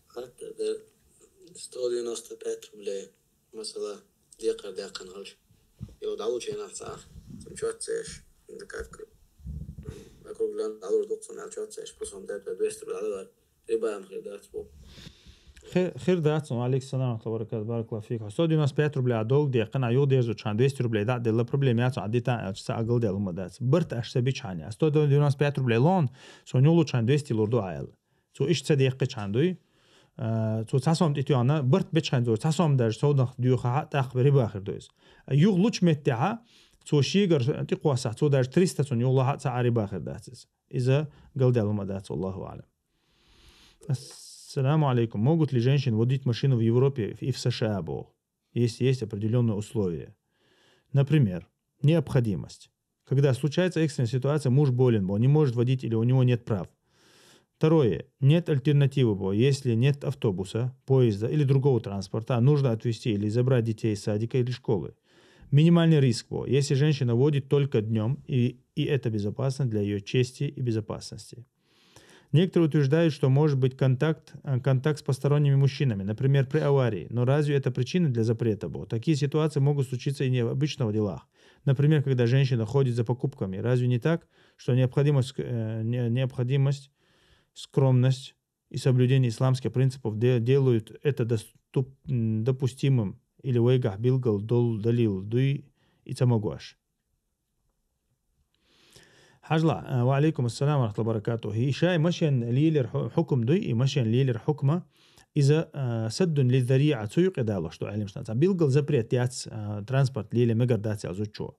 Хаттар дара: сто девяносто пять рублей, масала, декхар даьккхина хилча, йо, дӀалучу хенахь цхьа ахь, цунна чот ца еш, да как, округлённо дӀалур ду-кх цунна аьлла чот ца еш, плюс он дерг двести рублей дӀадалар, риба ма хир дац бу. Хи-, хир дац, ва алейкум салам ва рахматуллахи ва баракатух, баракаллаху фик. Сто девяносто пять рублей а долг декхна, а юха дерзучхьана двести рублей дӀа а делла, проблема яц, а дитан аьлча, ца а галдел хӀума дац. Барт аш ца бичхьана, сто девяносто пять рублей лон, со нюхлучхьана двести лур ду а аьлла. Цо иштта ца деккхичхьана дуй. А, цо цхьа сом тӀетоьхна, барт бечхьайн цо цхьа сом даже совнах доьхахьа, тӀаккха риба хир ду иза. А юха лучу меттехьа, цо шегара тӀекхоссахь, цо даже триста цунна юхалахьа, цхьа а риба хир дац иза. Иза галдел хӀума дац, валлаху аӀлам. Ассаламу алейкум. Могут ли женщины водить машину в Европе и в С Ш А, бо? Если есть определённые условия. Например, необходимость. Когда случается экстренная ситуация, муж болен, бо, не может водить или у него нет прав. Второе. Нет альтернативы, бо, если нет автобуса, поезда или другого транспорта, а нужно отвезти или забрать детей из садика или школы. Минимальный риск, бо, если женщина водит только днём, и, и это безопасно для её чести и безопасности. Некоторые утверждают, что может быть контакт, э, контакт с посторонними мужчинами, например, при аварии. Но разве это причина для запрета? Бо такие ситуации могут случиться и не в обычных делах. Например, когда женщина ходит за покупками. Разве не так, что необходимость, э, не- необходимость, скромность и соблюдение исламских принципов де- делают это доступ- м, допустимым? Или вайгахь билгал дол далил дуй и цамагуаш? Хьажла, э, ва алейкум ассалам ва рахматуллахи ва баракатух. И шай машин лилер ху- хукум дуй, и машин лилер хукма, иза, э, саддун ли зариа цу юкъе далош ду алимшна. Ца билгал запрет яц, э, транспорт лиле мегар дац ял зуччо.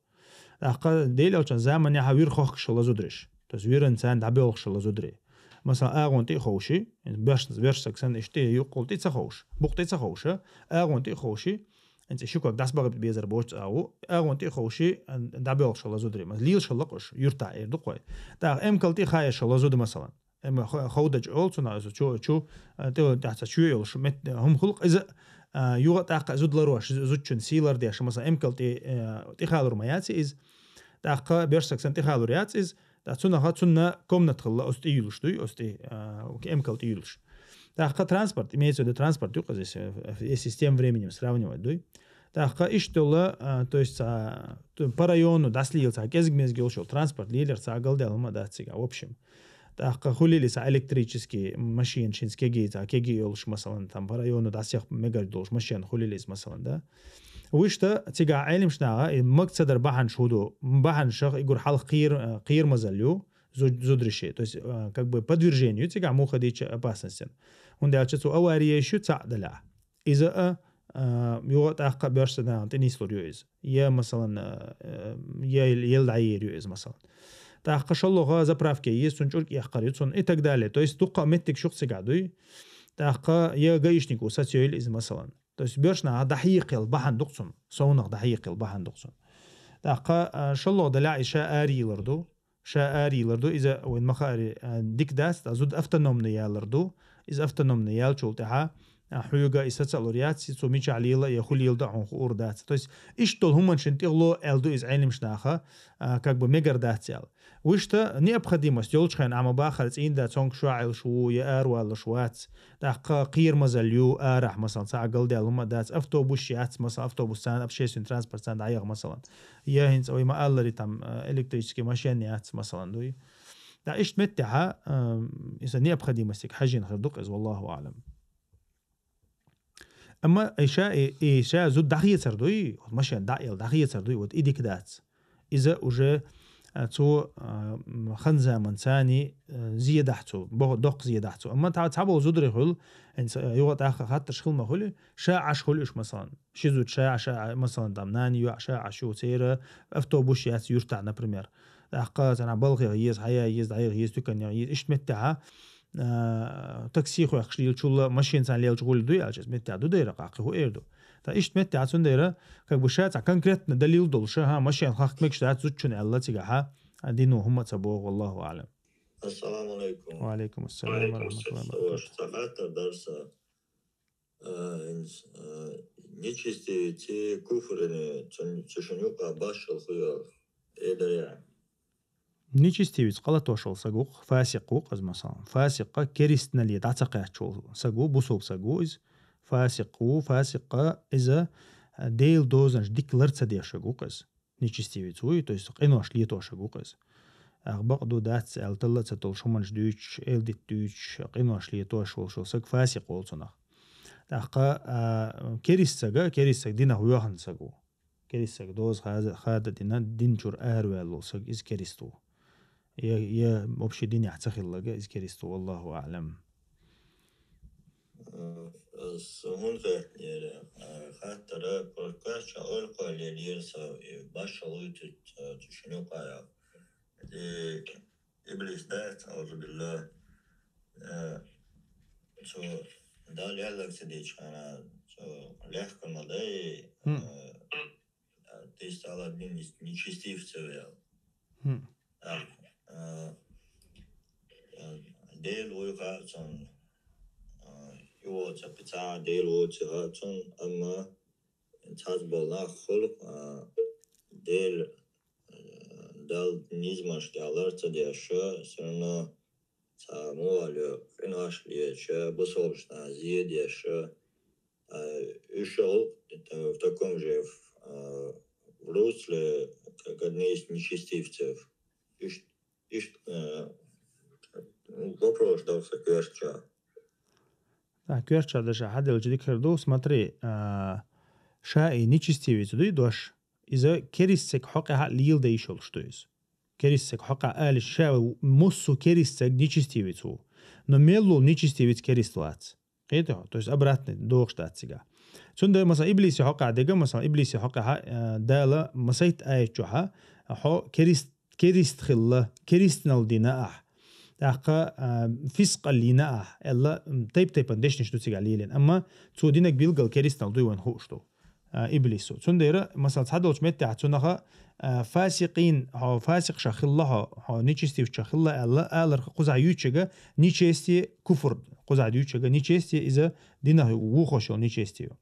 Тахка дел алчан заман яха вир хохкшала зудриш. То есть виран цан дабелхшала зудри. Масала, агъун ти ховши, берш, берш саксан ишти юкъул ти ца ховш. Бук ти ца ховша, агъун ти ховши, Энци шукак дас багъиб безар боч ау. Агъун ти ховши, ан- дабелхшала зудри. Мас лил шаллакъуш, юрта эр дукъой. Та эмкал ти хая шала зуд, масалан. Эм хо- ховдач ол цуна, чу, чу, а, ти ол тахца чу йол шу мет, хум хулук из, а, юга тахка зуд ларуаш, зудчун силар деш, масалан, эмкал ти, э, ти халур маяци из. Тахка берш саксан ти халур яц из. Та цуна ха цуна комнат хылла ост июлш дуй, ост и, а, эмкал ти июлш. Тахка транспорт, имеется в виду транспорт, юка здесь, э, э, систем временем сравнивать дуй. Тахка иштола, а, то есть, а, ту- по району даслил ца кезг мезг йолшол транспорт лилер ца галдел ма дациг, а, в общем. Тахка хулили ца электрический машин шин скеги ца кеги йолш, масалан, там по району дасях мегар долш машин хулилис, масалан, да. Вишта цига алимшнага, и мак цадар бахан шуду, бахан шах игур халх кир, э, кир мазалю, зуд- зудриши. То есть, э, как бы по движению цига муха дича опасностен. Унда ача цу авария шу ца даля. Иза, а, а, юга тахка берш садан тинис лур ю из. Я, масалан, а, а, я ел- ел даир ю из, масалан. Тахка шаллога заправке есть, сун чурк яхкар ю, сун и так далее. То есть дукка меттик шух цига дуй. Тахка я гаишнику сацёйл из, масалан. То есть бершна дахиикъел бахан дукцун, совнах дахиикъел бахан дукцун. Тахка, а, шаллога даля иша ари ларду. Ша ари ларду, иза вайн маха ари, а, дик дац, та зуд автономный яларду. Из автономный ялчул таха, а, хуйга и сацалур яц, цу мича лила, я хулил да, хун хур дац. То есть иштол хуман шин тигло элду из алимшнаха, а, как бы мегар дац ял. Вишта необходимость йолчхайн ама бахар цин да цонг шуайл шу, я арвал швац. Тахка кир мазал ю, арах, масалан, ца галдел ма дац, автобус яц, масалан, автобус сан, общественный транспорт сан даях, масалан. Я хинц ой ма аллари там, э, электрический машин яц, масалан, дуй. Да ишт меттеха, э, иса необходимостик хажин хырдук из, валлаху алам. Амма иша, и, иша зуд дахьецар дуй, вот машин да ел дахьецар дуй, вот идик дац. Иза уже, а, цу, а, м, хан заман цани, э, зиедахцу, бо-, док зиедахцу. Амма та цабол зудри хул, энс, э, юга таха хатташ хул ма хули, ша аш хул уш, масалан. Ши зуд ша, ша, масалан, там, нани юа ша аш ю цера, автобус яц юрта, например. Дахка цана балхи ез, хая ез, дайх ез, тюкан ез, ишт меттеха, а, такси хуяхш лил чула, машин сан лел чугули дуй, алчес меттеха ду дейра, каки ху эрду. Та ишт меттеха цун дейра, как бы ша ца конкретно далил дол ша, ха, машин хак мекш да, зучун алла цига, ха, а, дину хума ца бо, валлаху алам. Ассаламу алейкум. Ва алейкум ассалам ва рахматуллахи ва баракатух. Сахата дарса. Э, инс-, э, нечестивец, куфрини, цун-, цушунюка башал хуя, эдаря. Нечестивец, къалатошал сагух, фасикъ ву, къаз масалан. Фасикъа керистнали дацакъячул сагу, бусул сагу, из фасикъ ву, фасикъа иза, э, дел дозанш дик ларца дешагу, къаз. Нечестивец вуй, то есть къинош летошагу, къаз. Ах бакъду дац, эл талла ца тол шуманш дюйч, эл дит дюйч, къинош летош вол шул саг фасикъ вол цунах. Тахка, а, керис сага, керис саг динах вёхан сагу. Керис саг доз хаза, хада дина, дин чур арвел вол саг из керис ту. Я, я вообще дин яхца хиллага из керис ту, валлаху алам. Э, с-, хун хетнер, э, хаттара, кор-, кор-, ча-, ой, кой, ле-, лер са, э, башал уй ту-, э, тушуню кая. Э, иблис да, аузу билла. Э, цу, да, лялак сидич, ана, цу, лягкана да, и, М. э, э, то есть Аллах дин нес-, нечестивцев вел. М. А, а, а, дел вой хацун, а, его цапица дел вой цигацун, амма цац болна хулк, а, дел, а, дал низмаш дялар цадяша, всё равно цхьа мугӀал йо, къинош леча, бусалбашна зе деша, а, уьш а гӀулакх, э, в таком же, э, в русле, как одни из нечестивцев. Ишт-, ишт-, э, ну, вопрос дал са коьртача. Так, коьртача даже хьаделча дикахар ду, смотри, а, ша и нечестивец дуй дош, иза керистсаг хьокъехьа лийла да йиш йолуш ду иза. Керистсаг хьокъехьа алиш ша массо керистсаг нечестивец ву. Но мел ву нечестивец керист вац. Кхетий хьо? То есть обратный догӀуш дац цигахь. Цундела, масала, иблиси хьокъехь дега, масала, иблиси хьокъехьа, э, Дала масайтта аят чохьа, хьо керист, керист хилла, керистнал дина ахь. ТӀаккха, э, фискъал йина ахь, аьлла, м, тайп-тайпана дешнаш ду цигахь лелийна. Амма цо динаг билггал керистнал дуй вайна хууш ду, э, иблисо. Цундела, масала, цхьадолчу меттехь цунах, э, фасикъин, хьо фасикъ ша хилла хьо, хьо нечестивча хилла аьлла, алар кхузахь юьйчуьга нечестие, куфр, кхузахь юьйчуьга нечестие, иза динах вухош йолу нечестие ю.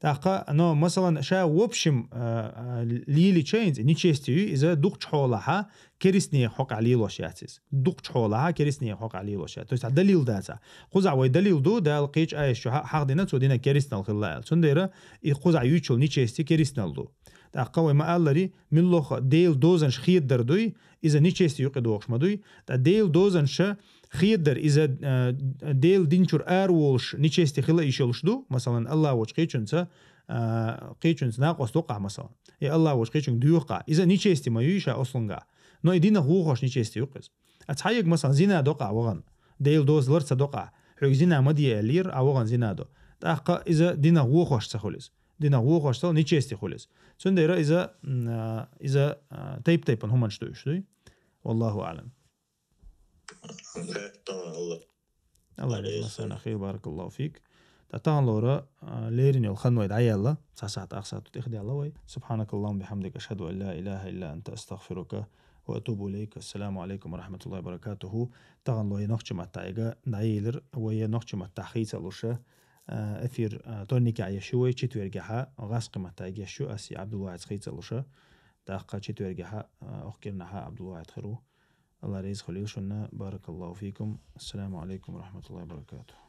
ТӀаккха, но, масалан, ша, в общем, а, а, лелийча хӀинца нечестие ю, иза дукхачу хьолахьа керистнех хьокъехь лелош яц иза. Дукхачу хьолахьа керистнех хьокъехь лелош яц. То есть, а далил дацахь. Кхузахь вай далил ду, Дала кхечу аят чохьа хьахдина, цо динаг керистнал хилла аьлла. Цундела и кхузахь юьйчул нечестие керистнал ду. ТӀаккха вай ма-аллари, муьлхха Делан дозанаш хедадар дуй, иза нечестие юкъа догӀуш ма дуй. Ткъа Делан дозанаша хедадар, иза, а, Делан дин чуьра ара волуш нечестие хила йиш йолуш ду, масалан, Аллах волчу кхечуьнца, а, кхечуьнца накъост воккхахь, масалан. Я Аллах волчу кхечуьнга доьхкахь. Иза нечестие ма юй ша ослунгахь. Но и динах вухош нечестие юкъа иза. А цхьаерг, масалан, зина докъахь вахана. Делан доза лар ца докъахь. Хьоьга зина ма де аьллера, а вахана зина до. ТӀаккха иза динах вухош ца хуьлу иза. Динах вухош ца хуьлу, нечестие хуьлу иза. Цундела иза, м, а, иза, а, тайп-тайпана хӀуманаш ду уьш дуй. Валлаху аълам. Аллах. Аллах Аллах реза хила, баракаллаху фик. Ткъа тахана лора, а, лерина йолу хан вай дӀаяьлла, цхьа сахьт, ах сахьт тӀехдаьлла вай. Субханакаллахумма бихамдика, ашхаду ан ла илаха илла анта, астагфирука ва атубу илайк. Ассаламу алайкум ва рахматуллахи ва баракатуху. Тахана ло я нохча маттахь ига дӀаелира, вай я нохча маттахь хийца луша, а, эфир, а, вторникехь еш ю вай, четвергехьа гӀаскхи маттахь ига еш ю, ас и Абдулвахьидс хийца луша. ТӀаккха четвергехьа, а, охкирнахьа Абдулвахьид хир ву. Аллах реза хуьлийла шуна, баракаллаху фикум. Ассаламу алайкум ва рахматуллахи ва баракатуху.